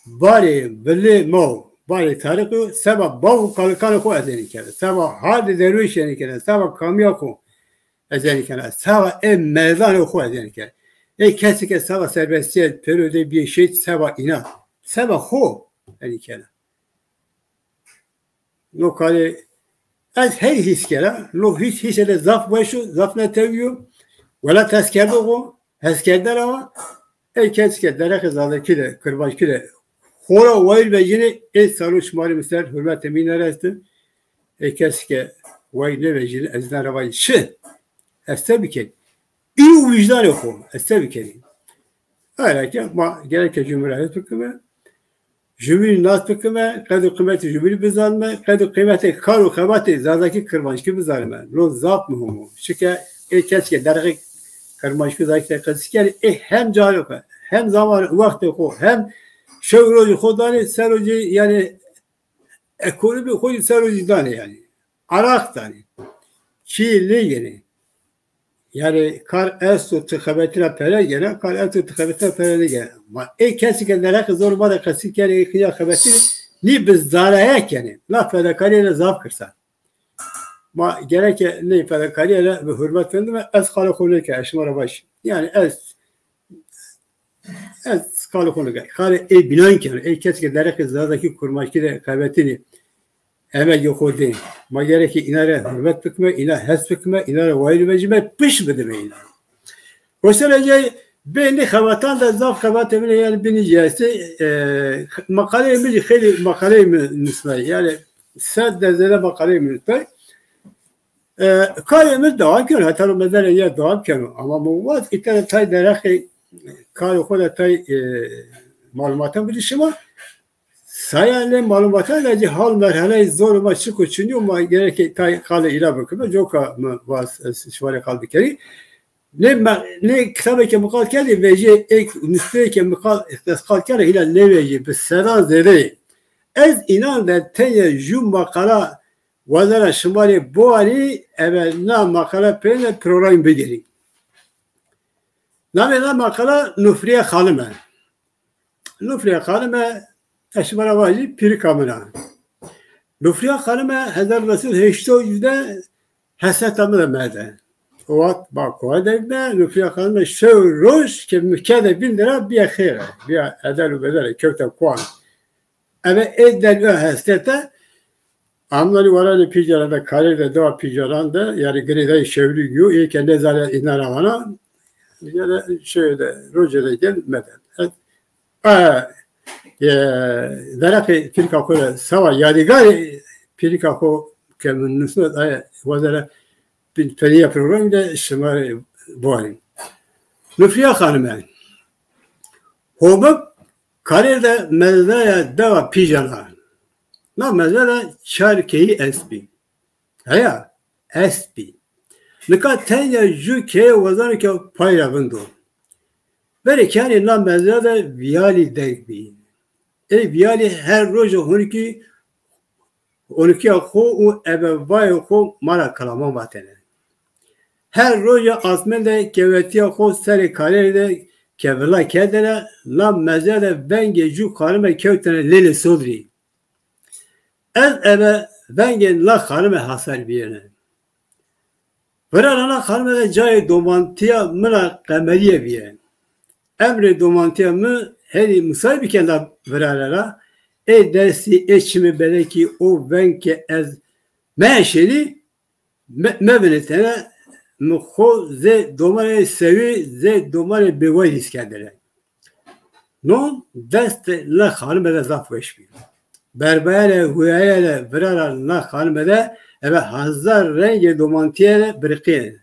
barê vilê ma o, barê tarîxî yo, seba bav û kalikanê xo ezenî kerde, seba hardê derû şenî kerde, seba kamîya xo ezenî kerde, seba ê merdanê xo ezenî kerde. Ê kesî ke seba serbestîye pêro de bîyê şehîd, seba îna, seba xo ezenî kerde. No karê ez hey hîs kera, no hîs hîsê de zaf weş o, zaf netewî yo. Welat heskerdox o, heskerde ra wa. Ey kes ke derheqê zazakî de, kirmanckî de xo ra wayîr vejînê, ê saro şima rê mi ser hurmetê mi îna ra esto. Ey kes ke wayîr nêvejînê, ez îna ra vajî çi? Ez se bikerî? Îyo wijdanê xo, ez se bikerî? Ayra ke ma gereke jumî ra hes bikime. Jumînî nas bikime, qedr û qîmetê jumînî bizanime, qedr û qîmetê kar û xebatê zazakî kirmanckî bizanime. No zaf muhîm o. Çike ê kes ke derheqê kirmanckî zazakî de qesî kenê, ê hem cayê xo, hem zaman wextê xo, hem şew rojê xo danê, ser o jî yanî ekonomî xo jî ser o jî danê yanî. Araq danê. Çîyê nêgênê. Yanî kar esto ti xebetîna pere gêna, kar esto ti xebetîna pere nêgêna. Ma ê kesî ke derheqê zonê ma de qesî kenê, ê xîya xebetînê, nî bi zaraye kenê. La fedakarîye de zaf kirsa. Ma gereke nê fedakarîye de bi hurmet vindime, ez qalê xo nêkena, ez şima ra vajî. Yanî ez Ez qalê xo nêkena. Qalê ê bînan kena. Ê kes ke derheqê zazakî, kurmanckî de xebetînê, emegê xo dê. Ma gereke îna ra hurmet bikime, îna hes bikime, îna ra wayîr vejîme, piş bidime îna. Goştarê cay bê nê xebatan de zaf xebatê mi yanî bînî cî estê. E, maqaleyê mi jî xeylê maqaleyê mi nusnay. Yanî sed de zêde maqaleyê mi nusnay. E, karê mi dewam keno, heta no mezarê ya dewam keno. Ama mi vat îta de tay derheqê karê xo de tay, e, malumatan bidî şima. Saya nê malumatan de jî hal merheleyê zorê ma çik û çinî yo, ma gereke tay qalê îna bikime. Coka mi vas, e, şima rê qal bikerî. Nê me-, nê kitabê ke mi qal kerdî vejîyê, ê nusteyê ke mi qal, ez qal kerdî hîla nêvejîyê, bi sedan zêde yê. Ez înan de tenya ju maqala wazena şima rê biwarî, ebe na maqala peyêne programî bigêrî. Namê na maqala Nufrîye Xanime. Nufrîye Xanime, ez şima ra vajî, pîrika min a. Nufrîye Xanime hezar û new sed û heştay û yedi de hesreta mi de merde. O wext ma koa de bîme, Nufrîye Xanime şew roj ke mi kerde bîn de ra bîye xêre, bîye edel û bedele, kewte koan. Eve ê delîla hesrete, Amnanî waranê Pîcaran de, karêr de, dewa Pîcaran de, yanî girêdayê Şewlîg yo, ê ke nêzanê înan ra vana, yanî şey de, rocê de gel meden. A, e, veraqê pîrika xo ra, sewa yadîgarê pîrika xo ke mi nusno, a, wazere bin peniya programî de şima rê biwanî. Nufrîya Xanime. Hobik karêr de mezraya dewa Pîcan a. Na mezra de çar keyî estbî. Heya, estbî. Nika tenya ju keye wazeno ke pay ra vindo. Verê kêanê na mezra de vîyalî deng bî. Ê vîyalî her roje honikî, honikîya xo û ebe vayê xo ma ra kilaman vatêne. Her roje asmên de kewetîya xo serê karêrî de ke vila kerdêne, na mezra de vengê ju xanime kewtêne lêlê sodrî. Ez ebe vengê na xanime hasar bîyêne. Virara na xanime de cayê domantîya min a Qemerîye bîye. Emrê domantîya mi henî musayî bî ke na virare ra, ê destî, ê çimê belekî, o veng ke ez meşênî, me-, mevinitêne, mi xo zê domanê sewî, zê domanê bêwayî hîs kerdêne. No destê na xanime de zaf weş bî. Berbayene, huyayene virara na xanime de ebe hazar rengê domantîye de biriqîyêne.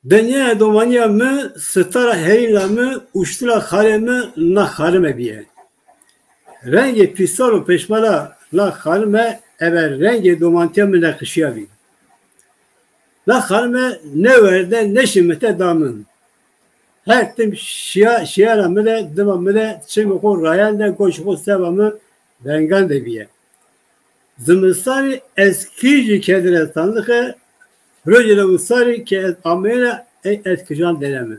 Dinyaya domanîya mi, sitara herîna mi, uştuna xalê mi na xanime bîye. Rengê pîsal û peşmala na xanime ebe rengê domantîya mi neqişîyabî. Na xanime nêwerde nêşimite da mi. Her tim şîya-, şîyara mi de, dima mi de, çimê xo rayan de, goşê xo seba mi vengan de bîye. Zimistanî ez kîjî kerdêne sandixe, rojêne wisarî ke ez ameyêne ey ez kijan dêne mi.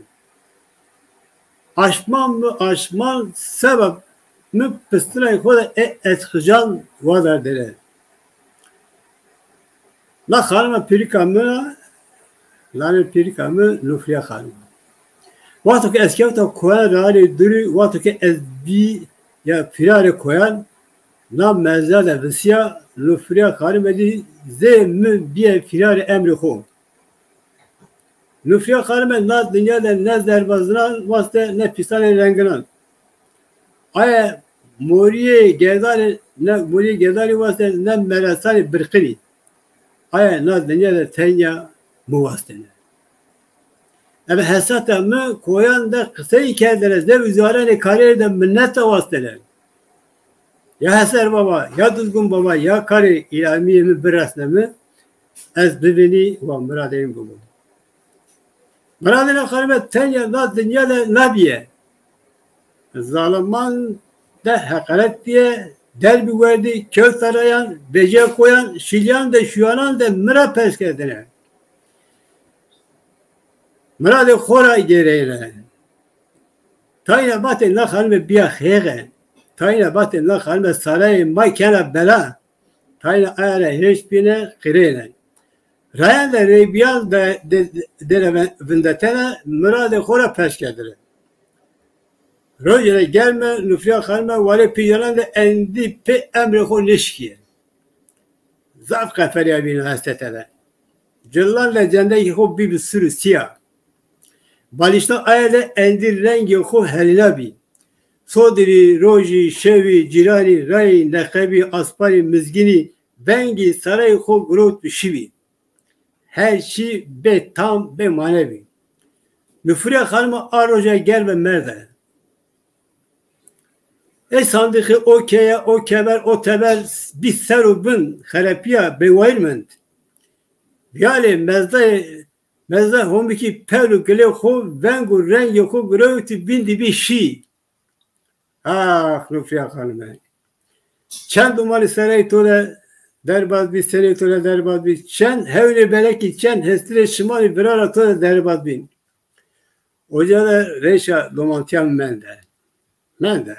Aşman mi aşman seba mi pistinayê xo de ey ez kijan wadardêne. Na xanime pîrika mi a, lanê pîrika mi Nufrîya Xanime. Wexto ke ez kewta koyan rarê durî, wexto ke ez bî ya fîrarê koyan, na mezra de visîya, Nufrîya Xanime dî zê mi bîye fîrarê emrê xo. Nufrîya Xanime na dinya de ne zerbazinan waste, ne pîsanê renginan. Aye morîyê gerdanê, ne morîyê gerdanî waste, ne meresanê birqinî. Aye na dinya de tenya mi wastêne. Ebe hesata mi koyan de qisey kerdêne, zê û ziyaranê karêrî de mineta wastêne. Ya Heser Baba, ya Duzgun Baba, ya karê îlamîyê mi biresne mi, ez bivînî wa miradê mi bibo. Miradê na xanime tenya na dinya de nabîye. Zaliman de heqaret bîye, derbî werdî, kewta rayan, vecîya koyan, şilîyan de, şuyanan de mi ra pers kerdêne. Miradê xo ra gêreyêne. Tayîna vatê na xanime bîya xêxe. Tayîna vatê na xanime sarayê ma kena bela. Tayîna aye ra hêş bîne, qirêne. Rayan de rêbîyan de, de, de, de re ve-, vindetene, miradê xo ra pers kerdêne. Rojêne germe Nufrîya Xanime warê pîjanan de endî pê emrê xo nêşikîye. Zaf qeferîyabîne hesrete de. Cilan de cendekê xo bîbî sur û sîya. Balîşna aye de endî rengê xo herînabî. Sodirî, rojî, şewî, cîranî, rayî, neqebî, asparî, mizgînî, vengî sarayê xo girewtbî şibî. Her çî bê tam, bê mane bî. Nufrîya Xanime a roja germe merde. Ê sandixî, o keye, o kever, o teber bî ser û bin, xerepîya bêwayîr mend. Vîyalê mezdayê, mezda homikî pel û gilê xo, veng û rengê xo girewtî, vîndî bî şî. Ax, Nufrîya Xanime. Çend domanê sereyê to de derbaz bî, sereyê to de derbaz bî. Çend hewnê belekî, çend hestirê şimalî virara to de derbaz bîn. Oca de rêşa domantîya mi mende. Mende.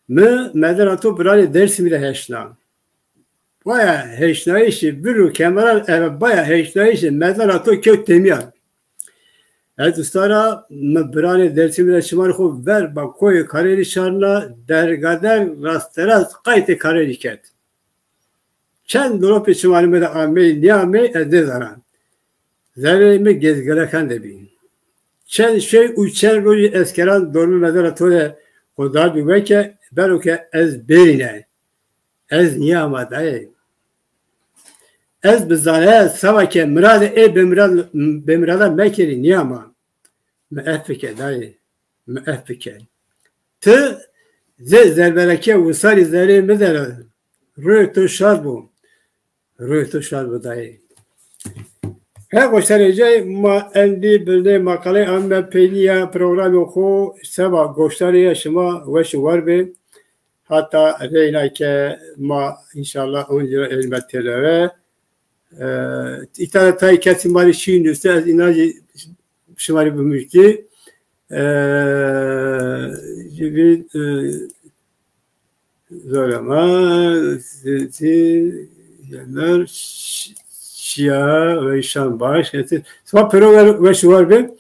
Mi medena to biranê Dêrsimî de heşna. Baya heşnayîşê vir û kemeran eve baya heşnayîşê medena to kewt têmîyan. Ez usta ra, mi biranê Dêrsimî ra şima rê xo ver ba koyê Karêrî şarna, dergaderg rasterast qaytê Karêrî kerd. Çend dolopê çimanê mi de amey nêamey ez nêzana. Zerreyê mi gezgelekan de bî. Çend şey û çend rojî eskeran dormê mezara to de xo dardbî we ke beno ke ez bêrîne. Ez nîyama dayê. Ez bizane seba ke miradê ê bêmirad, bêmirada mekerî nîyama. Mi ef bike dayê. Mi ef bike. Ti zê zerberekîya wisarî zerê mi de ra. Rûyê to şad bo. Rûyê to şad bo dayê. He goştarê cay ma endî binê maqaley amîme peynîya programê xo seba goştarîya şima weş û war bê. Hata reyna ke ma înşallah oncî ra ênîme têlewe. E, îta de tay kesî ma rê şîîr nusî, ez înan zî şima rê bimuştî. E, jî vî, e, Zor ama, Zî, Yener, Ş-, Şiya, Veyşan Baş. Sima piro we-, weş û war bê.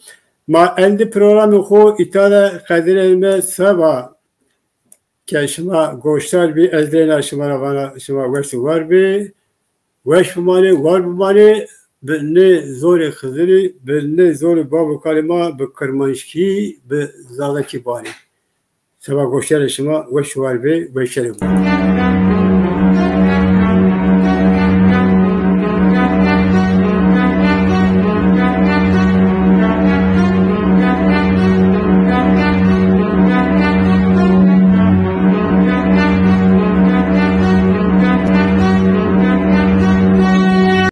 Ma endî programê xo îta de qedirênîme seba ke şima goşdar bî, ez reyna şima ra vana şima weş û war bê. Weş bimanê, war bimanê, bi nê zorê Xizirî, bi nê zorê bab û kalê ma, bi kirmanckî, bi zazakî bimanê. Seba goşdarê şima weş û war bê, weşerê bo.